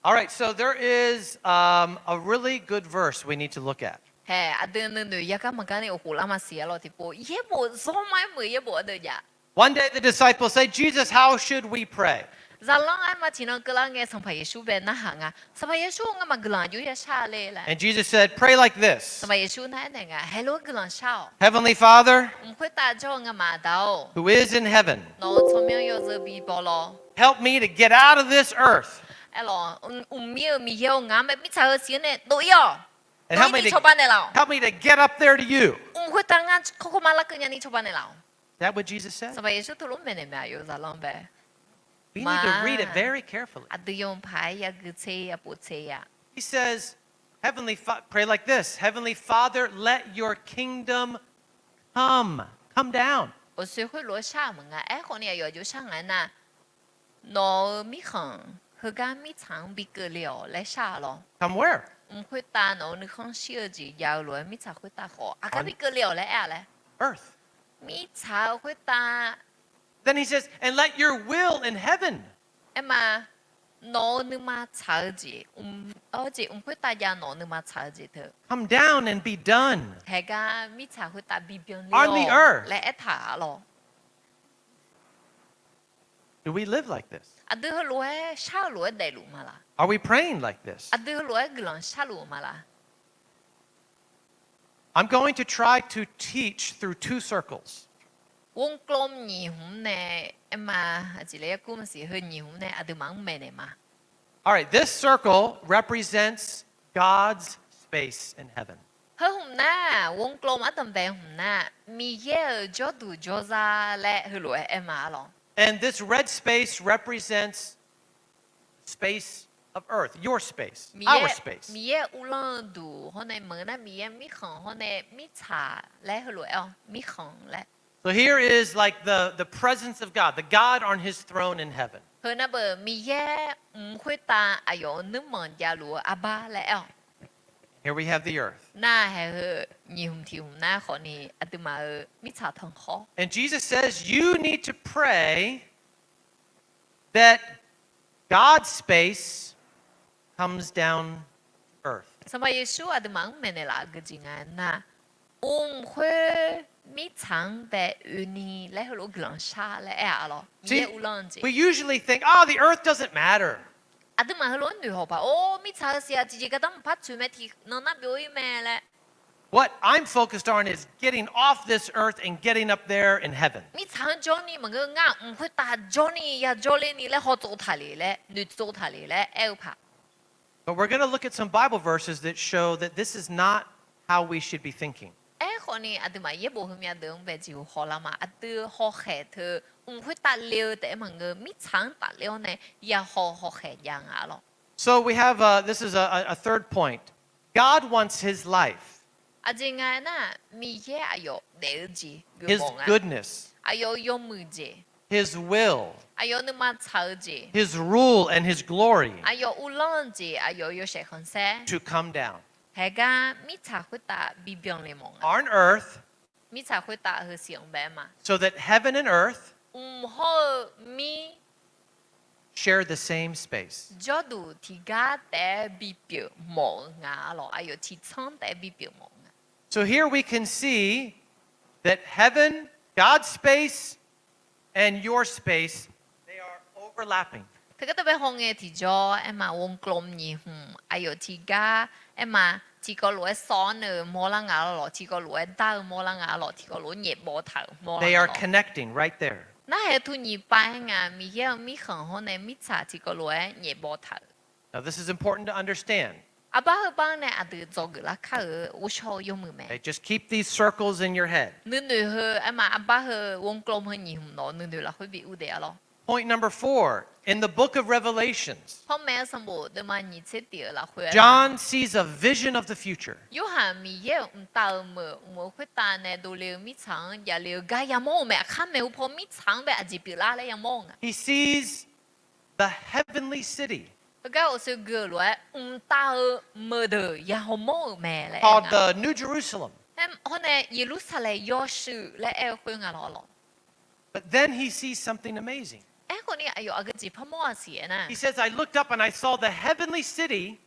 All right, so there is, um, a really good verse we need to look at. Hae, aqdui nuinoeq yagar maqgar ni awqkhof lar maqsiq-a lawr tiqpov. Yaerbof zawr ma-aer meuq yaerbof ardeuv jav. One day the disciples say, Jesus, how should we pray? Zaqlanr aerma tiqnan keuvlar ngae Sanqpaq Yeqsur bae narhaq nga. Sanqpaq Yeqsur, ngamaf guiqlanq aqjox ya shar le laer. And Jesus said, Pray like this. Sanqpaq Yeqsur nar aernaeq nga, heulof-aer guiqlanq shar-awq. Heavenly Father, mq khoertav jawr-eu ngamaf Aqda-or, who is in heaven, nawq-euq tsawrmyanr yawzeu bi baw lawr. Help me to get out of this earth. Aerlawq, mqmir-euq Miqyaer-or, ngaq-anr bae mirtsaq-euq siq-anr nae dov-ir-awq. Dov-ir ni cawba naeqlaf-awq. Help me to get up there to you. Mq khoertav ngar kawrkawr ma larkeuv nyani cawba naeqlaf-awq. Is that what Jesus said? Sanqpaq Yeqsur teulof maeqnaeq mae, aqyawf-eu zaqlanr bae. We need to read it very carefully. Aqdui yawmuiq paq-aer yagui tser yapov tser-a. He says, Heavenly Fa-, pray like this, Heavenly Father, let your kingdom come, come down. Awqsoeq khoerlof-aer shar-euq maqnga. Aerkhawf ni aqyawf aqjox shar ngaq-aer nar, nawq-euq mirkhanq heugar mirtsaq-anr bi keuvle-awq laer shar-a lawr. Come where? Mq khoertav nawq-euq nuikhanr shir-eu jeq jav-eu lof-aer mirtsaq khoertav khawf aqgar bi keuvle-awq laer aer-a laer. Earth. Mirtsaq-eu khoertav. Then he says, and let your will in heaven Aerma, nawq-euq nuima tsaq-eu jeq, mq, awr jeq mq khoertav jav nawq-euq nuima tsaq-eu jeq teu come down and be done haeqgar mirtsaq khoertav bibyan on the earth laer aertaq-a lawr. Do we live like this? Aqdui heulof-aer shar-eu lof-aer daefluf ma laq? Are we praying like this? Aqdui heulof-aer guiqlanq sharluf-eu ma laq? I'm going to try to teach through two circles. วงกลม nyiq hmq nae, aerma, aqjeq laer yarkur maqsiq, heu nyiq hmq nae aqduimaf-anr maeqnaeq ma. All right, this circle represents God's space in heaven. Heu hmq nar, วงกลม ardanqbae hmq nar, Miqyaer-euq jawrduq jawrzar laer heulof-aer aer ma-a lawr. And this red space represents space of earth, your space, our space. Miqyaer uvlanr-eu duq hawr nae maqngeur nar, Miqyaer mirkhanq hawr nae mirtsaq laer heulof-aer-awr mirkhanq laer. So here is like the, the presence of God, the God on his throne in heaven. Heu nar beu Miqyaer mq khoertav aqyawf-euq nuirmanq javluf-eu arbar laer aer-awq. Here we have the earth. Nar haeq heu nyiq hmq tiq hmq nar khawfni aqduimaf-euq mirtsaq tanqkhawr. And Jesus says you need to pray that God's space comes down to earth. Sanqpaq Yeqsur aqduimaf-anr maeqnaeq laf-eu jeq nga nar, mq khoer mirtsaq-anr bae oeni laer heulof-aer guiqlanq shar laer aer-a lawr. Miqyaer uvlanr-eu jeq. See, we usually think, oh, the earth doesn't matter. Aqduimaf heulof-aer noeqhaw paq, or, mirtsaq-eu siq-aq tiqjeq gardanr maqpar tsoeq mae, tiqnan nar byov-ir mae laer. What I'm focused on is getting off this earth and getting up there in heaven. Mirtsaq-anr jawrni maqngeur, ngar mq khoertav jawrni yajawr lerni laer hawtsov taqle laer noeqtsov taqle laer aer-eu paq. But we're gonna look at some Bible verses that show that this is not how we should be thinking. Aerkhawfni aqduimaf yaerbof heumyav deuq-anr bae jeqhu hawlar ma, aqdui hawkhaeq teu mq khoertav le-eu taef-aer maqngeur, mirtsaq-anr tafler-awr nae yahaw hawkhaeq jav nga-a lawr. So we have, uh, this is a, a, a third point. God wants his life, Aqjeq nga aernar, Miqyaer aqyawf daef-eu jeq geufmawf nga. His goodness, Aqyawf-euq yawmuiq jeq, his will, Aqyawf nuima tsaq-eu jeq, his rule and his glory Aqyawf uvlanr-eu jeq, aqyawf-euq yawshaef khanqsaer to come down haeqgar mirtsaq khoertav bibyan le mawf nga. On earth Mirtsaq khoertav heu siq-anr bae-aer ma. So that heaven and earth Mq hawr-eu mir share the same space. Jawrduq tiqgar taef-aer bipyeuf mawf-eu nga-a lawr. Aqyawf tiqtsanr taef-aer bipyeuf mawf-eu nga. So here we can see that heaven, God's space, and your space, they are overlapping. Teugar teu bae hawngae tiqjawr aerma, วงกลม nyiq hmq aqyawf tiqgar aerma, tiqkawv lof-aer sawr-anr-eu mawrlar nga-a lawr, tiqkawv lof-aer dar-eu mawrlar nga-a lawr, tiqkawv lof-aer nyaefbaw taq-euq mawrlar nga-a lawr. They are connecting right there. Narhaq-eu tu nyiq pav-aer nga, Miqyaer-euq mirkhanq hawr nae mirtsaq tiqkawv lof-aer nyaefbaw taq-euq. Now, this is important to understand. Arbar heu bar nae aqdui dzawgeuf lar kar-euq ghovshaw-eu yawmuiq mae. Okay, just keep these circles in your head. Nuinoeq heu aerma, arbar heu วงกลม heu nyiq hmq nawq-eu nuinoeq lafkhoer bi ur daef-a lawr. Point number four, in the book of Revelations, Panmaeq-eu sanqbof deuvma nyiq tser tif-euq lafkhoer aerma, John sees a vision of the future. Yorhaq Miqyaer-euq mqtav-euq meuq, mq-euq khoertav nae dovle-eu mirtsaq-anr javle-eu gar yamawr-euq mae. Aqkar maeqhu paw mirtsaq-anr bae aqjeq pyeuflar laer yamawr-eu nga. He sees the heavenly city Heugar awqsoe gui-euq lof-aer mqtav-eu meuq deuq yahawmawr-euq mae laer aer-eu nga. Called the New Jerusalem. Hawr nae Yeqlursaqlaeq yawshuif laer aer-eu khoer nga lawr lawr. But then he sees something amazing. Aerkhawfni aqyawf aqgeu jeq parmawr-aq siq aernar, He says, I looked up and I saw the heavenly city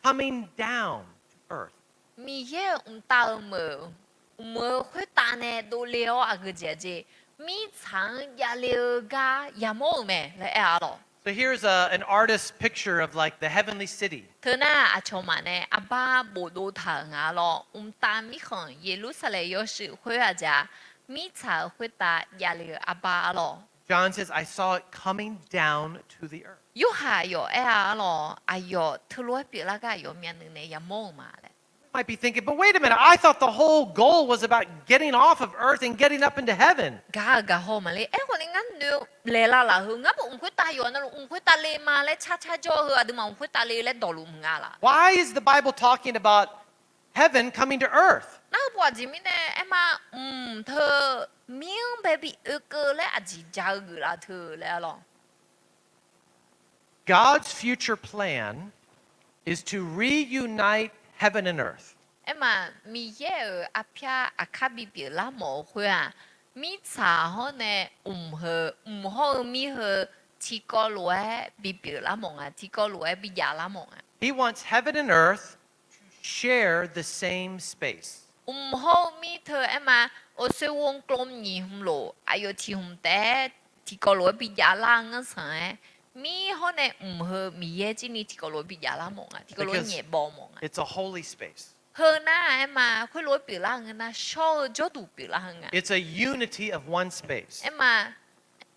coming down to earth. Miqyaer-euq mqtav-euq meuq, mq-euq khoertav nae dovle-awr aqgeu jeq-aq jeq, mirtsaq-anr javle-eu gar yamawr-euq mae laer aer-a lawr. So here's a, an artist's picture of, like, the heavenly city. Teunar aqcawq maf nae arbar bofdov taq-euq nga lawr. Mqtav mirkhanq Yeqlursaqlaeq yawshuif khoer-aq jeq-aq, mirtsaq-euq khoertav javle-eu arbar-a lawr. John says, I saw it coming down to the earth. Yorhaq aqyawf aer-a arlawq, aqyawf teulof-aer pyeuflar gar aqyawf myavnuiv nae yamawr-eu ma laer. Might be thinking, but wait a minute, I thought the whole goal was about getting off of earth and getting up into heaven. Gaq-eu gaq haw maqle. Aerkhawf ni ngar noeq laeqlav laf heu, ngar mq khoertav yawf navluf mq khoertav le ma laer car car jawr-eu heu, aqduimaf mq khoertav le laer dawqluf mq nga laf. Why is the Bible talking about heaven coming to earth? Nar-eu pov aqjeq mirnae aerma, mq teu mir-anr bae bi oekeuv laer aqjeq ja-eu geuflaf teu laer arlawq. God's future plan is to reunite heaven and earth. Aerma, Miqyaer-euq arpyar aqkar bipyeuf lar mawf-eu khoer-aq, mirtsaq hawr nae mq heu, mq hawr-eu mir heu tiqkawv lof-aer bipyeuf lar mawf nga, tiqkawv lof-aer bijav lar mawf nga. He wants heaven and earth to share the same space. Mq hawr-eu mir teu aerma, awsoe วงกลม nyiq hmq lof aqyawf tiq hmq taef-aer tiqkawv lof-aer bijav lar-eu ngar sanq-aer, mir hawr nae mq heu Miqyaer jir ni tiqkawv lof-aer bijav lar mawf nga, tiqkawv lof-aer nyaef baw mawf nga. It's a holy space. Heu nar aerma, khoerlof-aer pyeuflar-eu ngeur nar shawr-eu jawrduq pyeuflar-eu nga. It's a unity of one space. Aerma,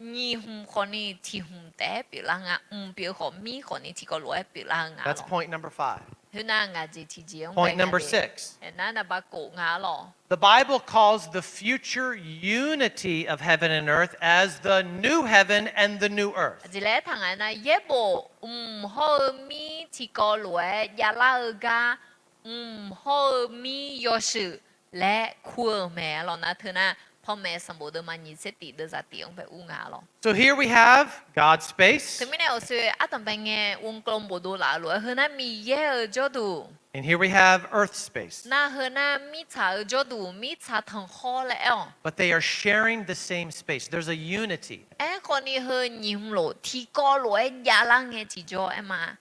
nyiq hmq khawf ni tiq hmq taef-aer pyeuflar nga, mq pyeuf khawf mir khawf ni tiqkawv lof-aer pyeuflar-eu nga. That's point number five. Khoernar ngaq jeq tiqjeq-anr bae nga de. Point number six. Aernar naqba kof nga arlawq. The Bible calls the future unity of heaven and earth as the new heaven and the new earth. Aqjeq laer aertaq ngaq nar, yaerbof mq hawr-eu mir tiqkawv lof-aer javlar-eu gar, mq hawr-eu mir yawshuif laer kur-eu mae arlawq. Nar teunar, panmaeq sanqbof deuvma nyiq tser tif deuvzaq tif-anr bae ur nga arlawq. So here we have God's space. Teumirnae awsoe ardanq bae ngae วงกลม bofdov laf-eu lof-aer heunar Miqyaer-euq jawrduq. And here we have earth space. Nar heunar mirtsaq-euq jawrduq, mirtsaq tanqkhawr laer aer-awq. But they are sharing the same space. There's a unity. Aerkhawf ni heu nyiq hmq lof tiqkawv lof-aer javlar ngae tiqjawr aerma.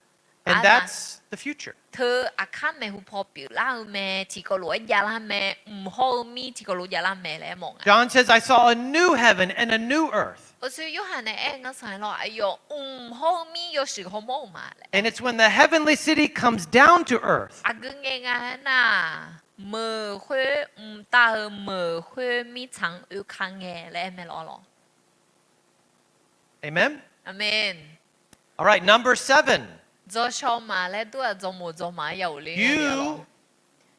And that's the future. Teu aqkar maeqhu paw pyeuflar-eu mae, tiqkawv lof-aer javlar mae, mq hawr-eu mir tiqkawv lof javlar mae laer aer mawf nga. John says, I saw a new heaven and a new earth. Awsoe Yorhaq nae aer-eu ngar sanq-aer lawr, aqyawf mq hawr-eu mir yawshuif hawmawr-euq ma laer. And it's when the heavenly city comes down to earth. Aqgeu ngae nga aernar, meuq khoer mqtav-eu meuq khoer mirtsaq-anr oeka ngae laer aer mae lawr lawq. Amen? Amen. All right, number seven. Dzawshaw maf laer dur-aq, dzawmoq dzawmaf-aer ya ghofle nga. You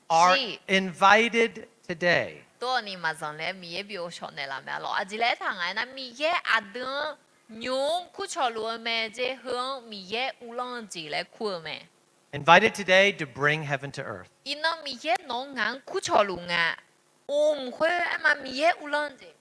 are invited today. Dur-awq ni maqzanq laer Miqyaer bi ghovshaw naeqlaf mae arlawq. Aqjeq laer aertaq ngaq-aer nar, Miqyaer aqdui-anr nymq-mr kurcawq luf-eu mae jeq, heu-anr Miqyaer uvlanr-eu jeq laer kur-eu mae. Invited today to bring heaven to earth. Iqnan Miqyaer nawq-anr ngaq-anr kurcawq luf nga. Mq khoer aerma Miqyaer uvlanr-eu jeq,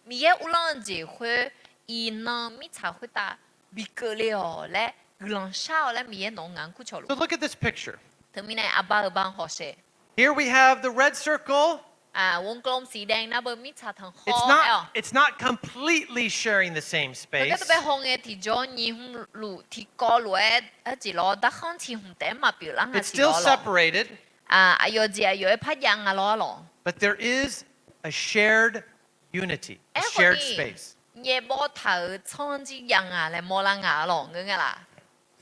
Miqyaer uvlanr-eu jeq khoer iqnan mirtsaq khoertav bi keuvle-awq laer, guiqlanq shar-awq laer Miqyaer nawq-anr ngaq-anr kurcawq luf. So look at this picture. Teumirnae aqbar-euq bar-anr hawshae. Here we have the red circle. วงกลมสีแดง nar beu mirtsaq tanqkhawr aer-awq. It's not completely sharing the same space. Heugar teu bae hawngae tiqjawr nyiq hmq luf tiqkawv lof-aer arjeq lawr, darkhanr tiq hmq taef-aer maqpyeuf lar nga tiq lawr lawq. It's still separated. Aqyawf jeq aqyawf-aer par jav nga lawr lawq. But there is a shared unity, a shared space. Aerkhawf ni, nyaef bawv taq-euq tsanr jir jav nga laer mawrlar nga lawq, ngeur nga laf.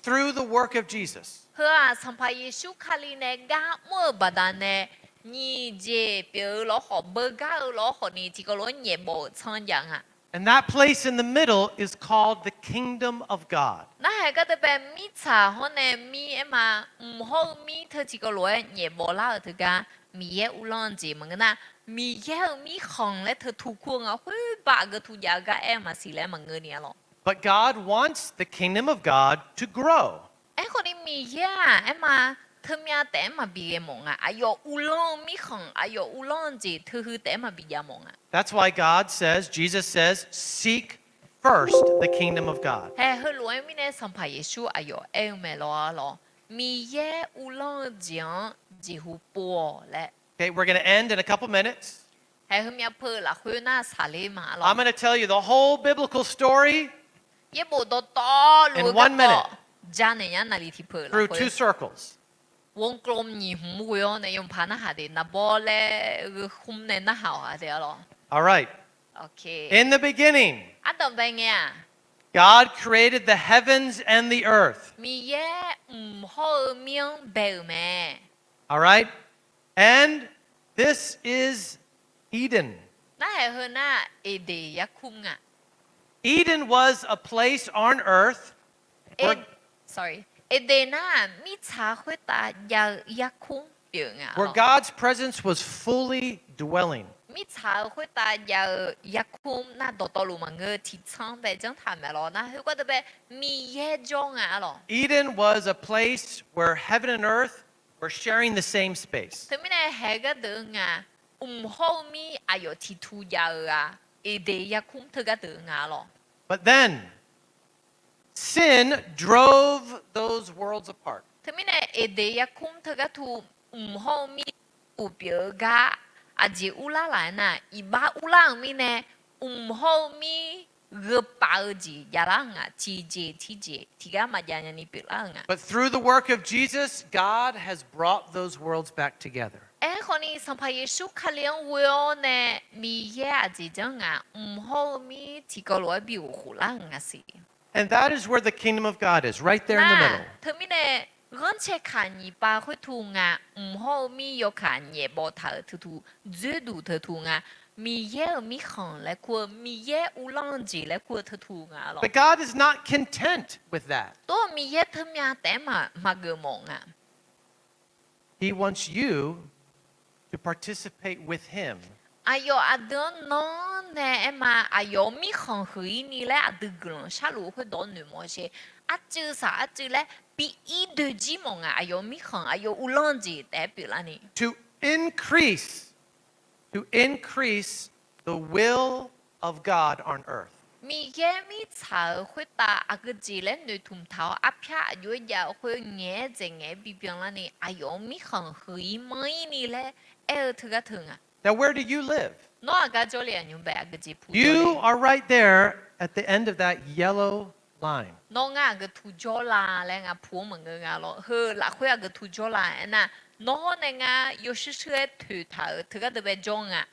Through the work of Jesus. Heu-aq Sanqpaq Yeqsur Kali nae gar mr-euq baqdanae, nyiq jeq pyeuf-eu lawr khawf, beugar-eu lawr khawf ni tiqkawv lof-aer nyaef bawv-euq tsanr jav nga. And that place in the middle is called the kingdom of God. Narhaq gar teu bae mirtsaq hawr nae mir aerma, mq hawr-eu mir teu tiqkawv lof-aer nyaef bawv lar-euq teugar Miqyaer uvlanr-eu jeq maqngeur nar, Miqyaer-euq mirkhanq laer teu tu kur-eu nga, khoer baq geu tu jav-eu gar aer-eu maqsiq laer maqngeur ni-a lawq. But God wants the kingdom of God to grow. Aerkhawf ni Miqyaer-aq aerma, teumyav taef-aer maqbi ghae mawf nga. Aqyawf uvlanr-eu mirkhanq, aqyawf uvlanr-eu jeq teuheu taef-aer maqbi jav mawf nga. That's why God says, Jesus says, seek first the kingdom of God. Hae, heulof-aer mirnae Sanqpaq Yeqsur aqyawf aer-eu mae lawr-a lawq, Miqyaer uvlanr-eu jeq-anr jeqhu pov-awq laer. Okay, we're gonna end in a couple minutes. Hae, heumyav peu lafkhoer nar saqler ma lawq. I'm gonna tell you the whole biblical story. Yaerbof dawqtawvluf-eu garkawv janaeq nya naqli tiqpeuq lafkhoer. Through two circles. วงกลม nyiq hmq ghoe-awr nae yawmuiq paq narhaq de, naqbawr laer gheu khmr nae narhaq-awq-a de-a lawq. All right. In the beginning, ardanqbae ngae-aq, God created the heavens and the earth. Miqyaer mq hawr-eu mir-anr bae-euq mae. All right. And this is Eden. Narhaq heu nar Eqdeq yarkmr nga. Eden was a place on earth where, sorry, Eqdeq nar-aq mirtsaq khoertav jav-eu yarkmr pyeuf nga where God's presence was fully dwelling. Mirtsaq-euq khoertav jav-eu yarkmr nar dawqtawvluf maqngeur-eu tiqtsanr bae janrtaq mae lawr nar, heugar deuq bae Miqyaer jawr nga-a lawq. Eden was a place where heaven and earth were sharing the same space. Teumirnae haeq gardeuq-eu nga, mq hawr-eu mir aqyawf tiqtu jav-eu-a, Eqdeq yarkmr teugar deuq nga-a lawq. But then, sin drove those worlds apart. Teumirnae Eqdeq yarkmr teugar tu mq hawr-eu mir uq pyeuf-eu gar aqjeq urlar laf-aer nar, iqbax urlar-euq mirnae, mq hawr-eu mir gheu paf-eu jeq javlar-eu nga, tiqjeq tiqjeq tiqgar maqjav nyani pyeuflar-eu nga. But through the work of Jesus, God has brought those worlds back together. Aerkhawfni Sanqpaq Yeqsur Kali-anr ghoe-awr nae Miqyaer aqjeq janr nga, mq hawr-eu mir tiqkawv lof-aer bi ghof khoflar-euq nga siq. And that is where the kingdom of God is, right there in the middle. Nar teumirnae ghanrcae kaq nyiq pav khoertu nga, mq hawr-eu mir yawkaq nyaef bawf taq-euq teutu, dzoerduq teutu nga, Miqyaer-euq mirkhanq laer kur-eu, Miqyaer uvlanr-eu jeq laer kur-eu teutu nga lawq. But God is not content with that. Tov Miqyaer teumyav taef-aer maqgeuf mawf nga. He wants you to participate with him. Aqyawf aqdui-anr nan-anr nae aerma, aqyawf-euq mirkhanq huiq-ir ni laer aqdui guiqlanq sharluf khoerdawq noeqmawf-eu sher. Arcuiv saq arcuiv laer bi ir doe jir mawf nga, aqyawf-euq mirkhanq aqyawf uvlanr-eu jeq taef-aer pyeuflarni. To increase, to increase the will of God on earth. Miqyaer mirtsaq-euq khoertav aqgeu jeq laer noeqtmq taq-awr arpyar aqjox-aer jav-eu khoer ngaeq-aer dzaeq ngaeq-aer bibyan larni aqyawf-euq mirkhanq huiq-ir manr-ir ni laer aer-eu teugar teu nga. Now, where do you live? Nawr aqgar jawrle aqnymr bae aqgeu jeq pu jawrle. You are right there at the end of that yellow line. Nawr ngar aqgeu tu jawrla laer ngar pu-anr maqngeur nga lawr. Heu lafkhoer aqgeu tu jawrla aernar, nawr hawr nae ngar yawshuir shuir-aer toeqtaq-euq teugar deuq bae jawr nga.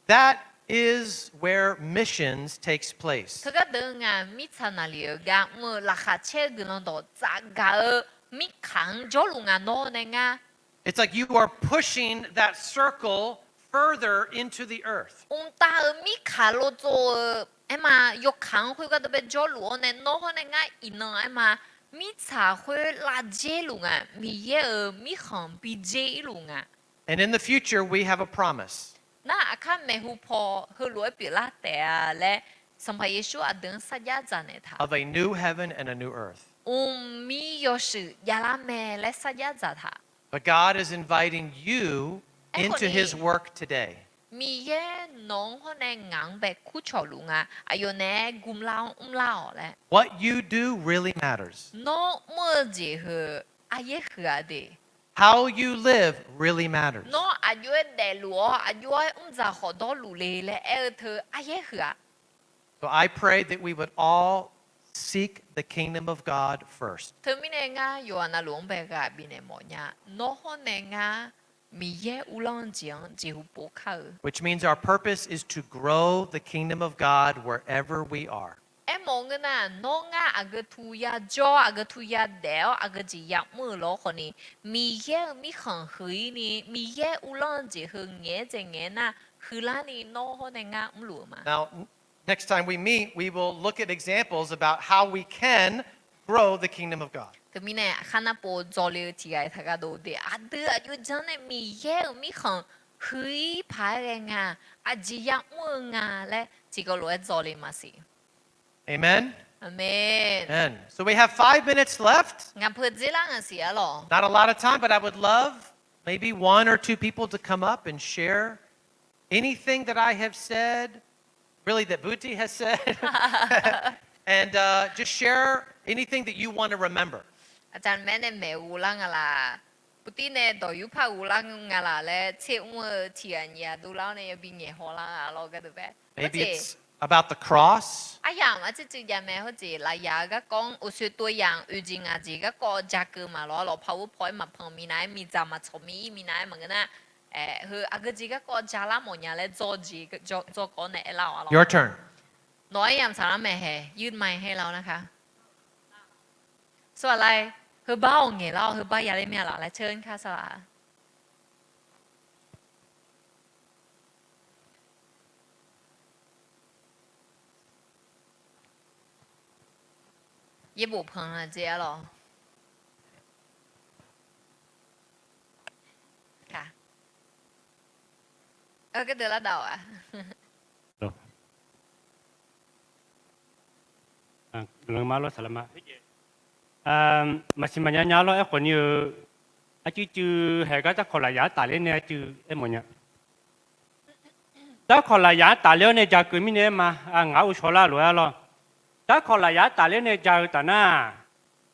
That is where missions takes place. Teugar deuq-eu nga mirtsaq naqlif-euq gar mr-eu laqkhaq caer-eu guiqlanq dawq tsafgaq-eu mirkaq-anr jawrluf nga nawr hawr nae ngar. It's like you are pushing that circle further into the earth. Mqtav-euq mirkaq lov tsov-eu aerma yawkaq-anr khoergar deuq bae jawrluf-awr nae nawr hawr nae ngar iqnan aerma mirtsaq khoer lavdzer luf nga, Miqyaer-euq mirkhanq bi dzer-ir luf nga. And in the future, we have a promise Nar aqkar maeqhu paw heulof-aer pyeuflar taef-a laer Sanqpaq Yeqsur aqdui-anr sarjax dzaq naeqtaq. of a new heaven and a new earth. Mqmir yawshuif javlar mae laer sarjax dzaqtaq. But God is inviting you into his work today. Miqyaer nawq-anr hawr nae ngaq-anr bae kurcawq luf nga, aqyawf naeq-aer gmlar-awr mrlar-awq laer. What you do really matters. Nawr mr-eu jeq heu aryaer huiq-a de. How you live really matters. Nawr aqjox-aer daefluf-awr aqjox-aer mrdzaq khawf dawrluf le laer aer-eu teu aryaer huiq-a. So I pray that we would all seek the kingdom of God first. Teumirnae ngar yawqghaq navluf-anr bae ghaq bifnaeq mawfnya. Nawr hawr nae ngar Miqyaer uvlanr-eu jeq-anr jeqhu pov kar-eu. Which means our purpose is to grow the kingdom of God wherever we are. Aermawf-eu ngeur nar, nawr ngar aqgeu tu yajawr, aqgeu tu yadaef-awr aqgeu jeq yamr-eu lawr khawfni, Miqyaer-euq mirkhanq huiq-ir ni Miqyaer uvlanr-eu jeq heu ngaeq-aer dzaeq ngaeq-aer nar, huiqlarni nawr hawr nae ngar mrluf-eu ma. Now, next time we meet, we will look at examples about how we can grow the kingdom of God. Teumirnae aqkar narpov dzawle-eu tiqghaq-iq taq gharduq de, aqdui aqjox janr nae Miqyaer-euq mirkhanq huiq-ir paq-aer ghae nga, aqjeq yamr-eu nga laer tiqkawv lof-aer dzawle maqsiq. Amen. Amen. Amen. So we have five minutes left. Ngaq peu dzerlar ngaq siq-a lawq. Not a lot of time, but I would love maybe one or two people to come up and share anything that I have said, really that Buti has said, and uh, just share anything that you want to remember. Aqcawq maeq nae maeq ghoflar nga laq, Buti nae dawq yurpar ghoflar nga laq laer tser mr-eu tiqghaq nyiq ghaq dovlar-awr nae yabi ngaeqhaw lar nga lawr gharduq bae. Maybe it's about the cross. Aryamq aqcuiv cuiv jav mae hawjeq lafyaq-eu garkawv-anr ตัวอย่าง oeq jeq ngaq jeq garkawv ja keuv ma lawr, lawqpaw urpaw-aer maqpanq minav-aer miqdzaq maqtsawq mir-ir minav-aer maqngeur nar, heu aqgeu jeq garkawv ja lar mawfnya laer dzawr jeq dzawrkawv nae aerlar-awq-a lawr. Your turn. Nawq-aer yamq tsaqlar mae hae, yurma hae lar-awr narkar. Sawrhaq lar-aer, heubar-awq ngaeqlar-awr heubar yaler mya laf laer tser kar sawrhaq. yaerbof panq-a jeq-a lawq. Gardeuv lar dav-aq, maqsiq maqnya nya lawr. Aerkhawf ni-eu, arcuiv cuiv haeq gar darkawq lafyaq-anr tafler nae arcuiv aermawf nya. Darkawq lafyaq-anr tafler-awr nae ja keuv mirnae aer ma. Ngaq-anr ghovshaw lar lof-aer lawr. Darkawq lafyaq-anr tafler nae ja-eu taf nar,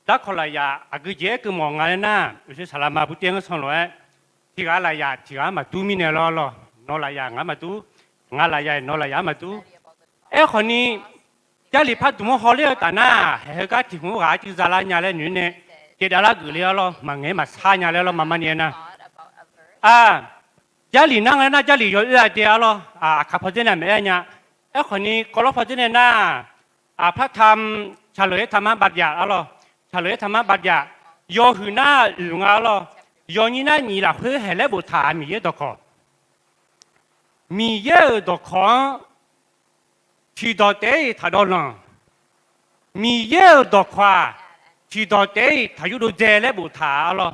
darkawq lafyaq aqgeu jeq aerkeuv mawf nga laer nar, uqshoe saqlaqma buvter-anr sanq lof-aer, tiq ghaq lafyaq tiq ghaq-anr maqdur mirnae lawr lawr. Nawq lafyaq ngaq-anr maqdur, ngaq lafyaq nawq lafyaq-anr maqdur. Aerkhawf ni, Jarlif pardmq-anr hawler-eu taf nar, haeq heugar tiq hmq-anr ghaq-anr cuiv zalar nya laer noeq-aer nae, caevdav lar geufle-awr lawr, maqngaeq-aer maqsar nya laer lawr, maqma ni aernar. Jarlif nar nga laer nar, Jarlif yawoer-a dae-a lawr. Aqkaq pawdzer nae maeq-aer nya. Aerkhawf ni, kawvlawr pawdzer nae nar, aqpar tam, ฉลองธรรมบัญญัติ-a lawr. ฉลองธรรมบัญญัติ yawhuiq nar oeq nga lawr. Yawnyir nar nyiq lafkhoer haeq laer boftaq-aq Miqyaer dawqkawq. Miqyaer-euq dawqkawq-anr tiqdawq taef-aer-iq taqdawv lanq. Miqyaer-euq dawqkawq-aq, tiqdawq taef-aer-iq taqyurdov dzae laer boftaq-a lawr.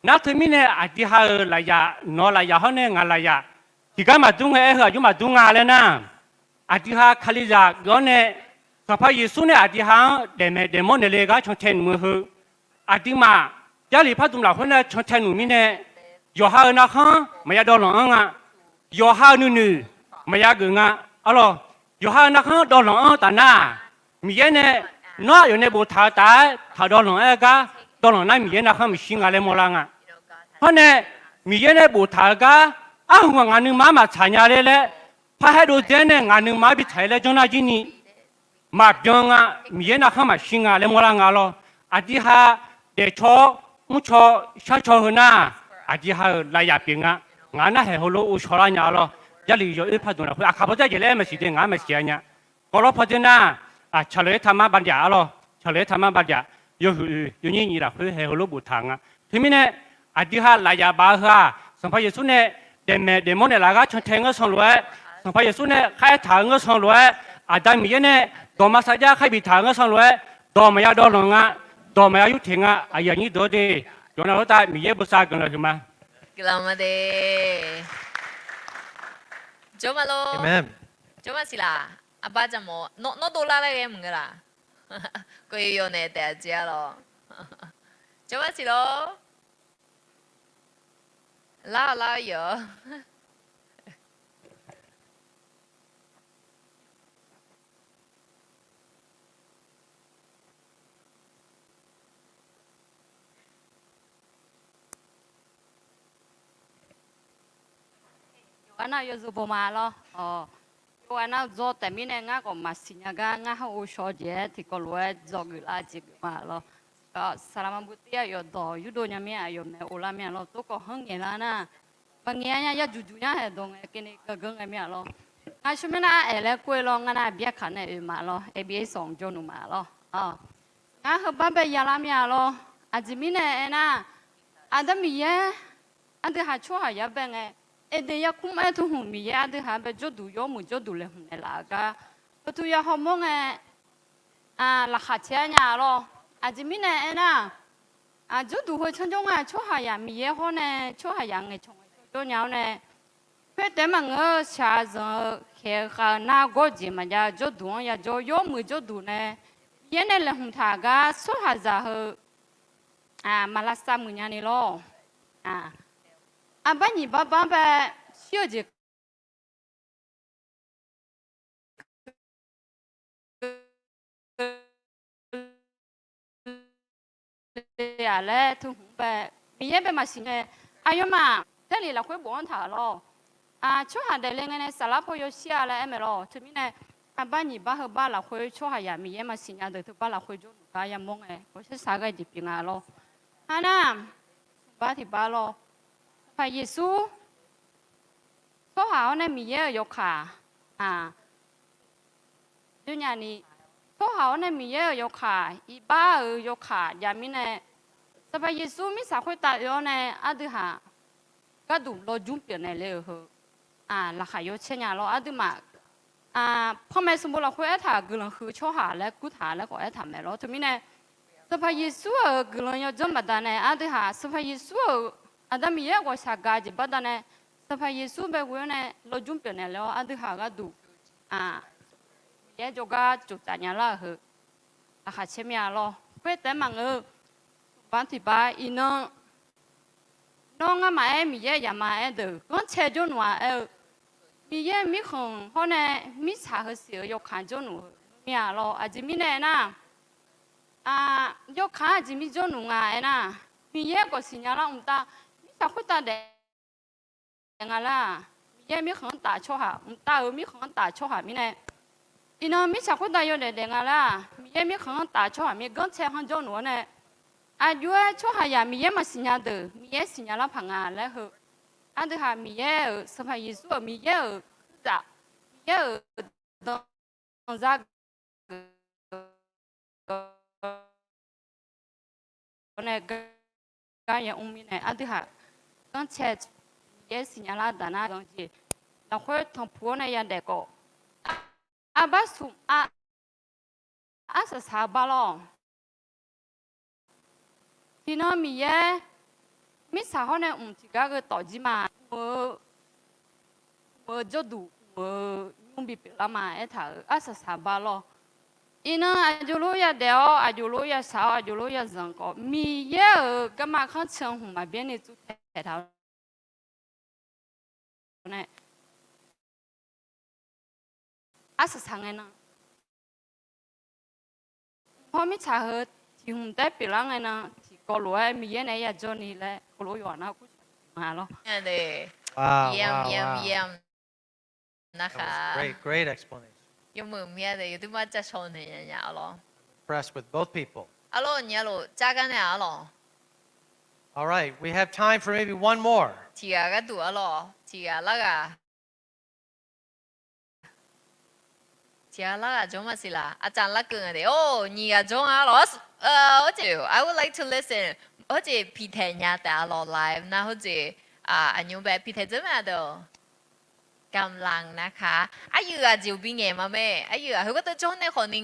Nar teumirnae aqdui ha-euq lafyaq, nawq lafyaq hawr nae ngaq lafyaq, tiqgar maqdur ngae aer heu aqjox maqdur nga laer nar, aqdui ha Kalizaq geuf-awr nae, Sanqpaq Yeqsur nae aqdui ha-anr daefmaeq daefmawr naeqle gar cantae nmq-eu heu, aqduimaf Jarlif pardmq lafkhoer nae cantae nmq mirnae, yawqha-euq narkhanr maqya dawvlanq-anr nga. Yawqha-euq nuinoeq maqya geuf nga. Arlawr, yawqha-euq narkhanr dawvlanq-anr taf nar, Miqyaer nae nawr aqyawf nae boftaq-eu taf-aer taqdawvlanq-aer gar dawvlanq nar, Miqyaer narkhanr maqshir nga laer mawrlar nga. Hawr nae, Miqyaer nae boftaq-eu gar arhmq ghaq ngaq nuima-anr maqtsaq nya ler laer, parhaer dovdzae nae ngaq nuima-anr bi tsaq-ir laer janr nar jir ni maqbyan nga. Miqyaer narkhanr maqshir nga laer mawrlar nga lawr. Aqdui ha daefcaw-awr mrcaw sharcaw heu nar, aqdui ha-euq lafyaq pyeuf nga. Ngaq nar haeq heulof-aer ghovshaw lar nya lawr. Jarlif yawoer pardmq lafkhoer aqkaq pawdzer jeq laer aer maqsiq de, ngaq-anr maqsiq-a nya. Kawvlawr pawdzer nar, ฉลองธรรมบัญญัติ-a lawr. ฉลองธรรมบัญญัติ yawhuiq oeq yawnyir nyiq lafkhoer haeq heulof boftaq nga. Teumirnae, aqdui ha lafyaq baf-eu heu-aq, Sanqpaq Yeqsur nae daefmaeq daefmawr naeqlaf-eu gar cantae ngeur sanq lof-aer, Sanqpaq Yeqsur nae kharaer taq-eu ngeur sanq lof-aer, Aqda Miqyaer nae dawq maqsar jar kharbi taq-eu ngeur sanq lof-aer, dawq maqya dawvlanq nga, dawq maqya yurteq nga. Aqyuif aqnyir deuq-awr de, yawqnan lawrtav Miqyaer bosav guiqlanq huiqma. Guiqlanq ma de. Jawr ma lor. Jawr ma siq laq. Aqbar jaqmawf nawr dovlar laer ghae maqngeur laq. Kawv yawyaw naeq taef-a jeq-a lawr. Jawr ma siq lor. Lar-awq lar-awr yawq-awr. Yawqghaq nar yawzeu baw ma lawr. Yawqghaq nar dzaw taef mirnae ngar khawf maqsiq nya gar ngar hawr-eu shaw jeq-aer tiqkawv lof-aer dzawgeuf lar jeq geuf ma lawr. Saqlaqma buvtir aqyawf dawq yurdov nya mir aqyawf maeq-eu lar mir-a lawr. Tawrkawv hanr ngaeq lar nar, maqngaeq-a nya, ya juq juq nya haeq dawq ngae keuvni gageur ngae mir-a lawr. Ngar sharmaer nar aer laer kur-eu lawr, ngar nar byaer kaq nae oe ma lawr, A B A sawq jawrluf ma lawr. Ngar heubar bae yalar mir-a lawr. Aqjeq mirnae aernar, Aqda Miqyaer aqdui haq tsawrhaq yar bae ngae, Aqdaeq yarkmr aer teu hmq Miqyaer aqdui haq bae jawrduq yawmuiq jawrduq laeqhmq naeqlaf-eu gar, heu teu ya hawmawr ngae, laqkhaq caer-a nya lawr. Aqjeq mirnae aernar, jawrduq heu canjawr nga tsawrhaqzaq Miqyaer hawr nae tsawrhaqzaq ngaeqcawq ngaeqcawq jawr nya-awr nae, khoertaef maqngeur-eu shaqzanq-eu khaeq-eu khav-eu nargawr jeq maqjav-eu jawrduq-anr yajawr yawmuiq jawrduq nae, Miqyaer nae laeqhmq taq-eu gar tsawrhaqzaq heu maqlavsav muiq nya ni lawr. Aqbar nyiq bar bar bae shir-eu jeq le-aq laer teu hmq bae, Miqyaer bae maqsiq nya. Aqyawfmaf Jarlif lafkhoer bof-anr taq lawr. Tsawrhaq daefle ngae nae saflar paw yawshir-a laer aer mae lawr. Teumirnae, aqbar nyiq bar heu bar lafkhoer tsawrhaqzaq Miqyaer maqsiq nya deuq teu bar lafkhoer jawrluf gar yamawr ngae, ghawqshaq shaq ghae jeq pyeuf nga lawr. Arnar, bar tiq bar lawr. Sanqpaq Yeqsur tsawrhaq-awr nae Miqyaer-euq yawkaq aq, jawrnya ni, tsawrhaq-awr nae Miqyaer-euq yawkaq iqbax-euq yawkaq jav mirnae, Sanqpaq Yeqsur mirtsaq khoertav oe-awr nae aqdui haq gharduq lawjmr pyeufnaeq le-euq heu laqkhaq yawcaer nya lawr. Aqduimaf panmaeq sanqbof lafkhoer aertaq-euq guiqlanq huiq-eu tsawrhaq laer kurtaq laer khawf aertaq mae lawr. Teumirnae Sanqpaq Yeqsur-euq guiqlanq yawdzanr baqdanae aqdui haq Sanqpaq Yeqsur-euq Aqda Miqyaer ghawqshaq gaq jeq baqdanae, Sanqpaq Yeqsur bae ghoe-awr nae lawrjmr pyeufnaeq le-awr aqdui haq gharduq Miqyaer jawrgar tsoftsaf nya lar-euq heu laqkhaq caer mir-a lawr. Khoer taef-aer maqngeur-eu, tiqbaq tiqbaq iqnan nawr ngamaf-aer Miqyaer yaqma aer deuq ghanrcae jawrluf-a aer-eu, Miqyaer mirkhanq hawr nae mirtsaq heu siq-euq yawkaq jawrluf-eu mir-a lawr. Aqjeq mirnae aernar, yawkaq-anr aqjeq mir jawrluf nga aernar, Miqyaer gawq siqnya lar mqtav mirtsaq khoertav daef nga lar. Miqyaer mirkhanq-anr taf tsawrhaq, mqtav-euq mirkhanq-anr taf tsawrhaq mirnae, iqnan mirtsaq khoertav yawdaef daef nga lar. Miqyaer mirkhanq-anr taf tsawrhaq mir ghanrcae hanr jawrluf-awr nae, aqjox-aer tsawrhaqzaq Miqyaer maqsiqnya deuq Miqyaer siqnya lar paq nga laer heu, aqdui haq Miqyaer-euq Sanqpaq Yeqsur-euq Miqyaer-euq uqdzaq, Miqyaer-euq danzar geuf nae gar ya mr mirnae aqdui haq ghanrcae Miqyaer siqnya lar daq nar gan jeq lafkhoer tanqpuq-awr nae yadaef khawf, arbar smq a arsaq saq-eu bar lawr. Tiqnan Miqyaer mirtsaq hawr nae mq tiqgar gheutawf jir ma. Mq-eu jawrduq mq-eu nymr bipyeuf lar ma aertaq-euq arsaq saq bar lawr. Iqnan aqjox lof yadaef-awr aqjox lof yashaq-awr aqjox lof yazanq khawf, Miqyaer-euq garma kanr can hmq maqbyaer ni tsuvtaeq taq-awr nae arsaq saq ngae nan, hawr mirtsaq heu tiq hmq taef pyeuflar ngae nan tiqkawv lof-aer Miqyaer naeq-aer yajawr ni laer heulof yawqha nar kur ma lawr. Wow, wow, wow. That was great, great explanation. Yawmuiq mir-a de, yawduima jav shaw naeq nya nya arlawr. Impressed with both people. Arlawr nya lof jar gar nae arlawr. All right, we have time for maybe one more. Tiqghaq gharduq arlawr, tiqghaq larghaq. Tiqghaq larghaq jawr maqsiq laf, aqcaf larkeuv nga de. Or, nyiq ghaq jawr nga arlawr. Hawjeq, I would like to listen. Hawjeq piqtaeq nya taef arlawr live nar hawjeq, aqnymr bae piqtaeq dzeur mae aqdeuq. Gamlaq naka. Aqyuif ghaq jeq-euq bingaeq ma mae. Aqyuif ghaq heu gharduq jawr nae khawf ni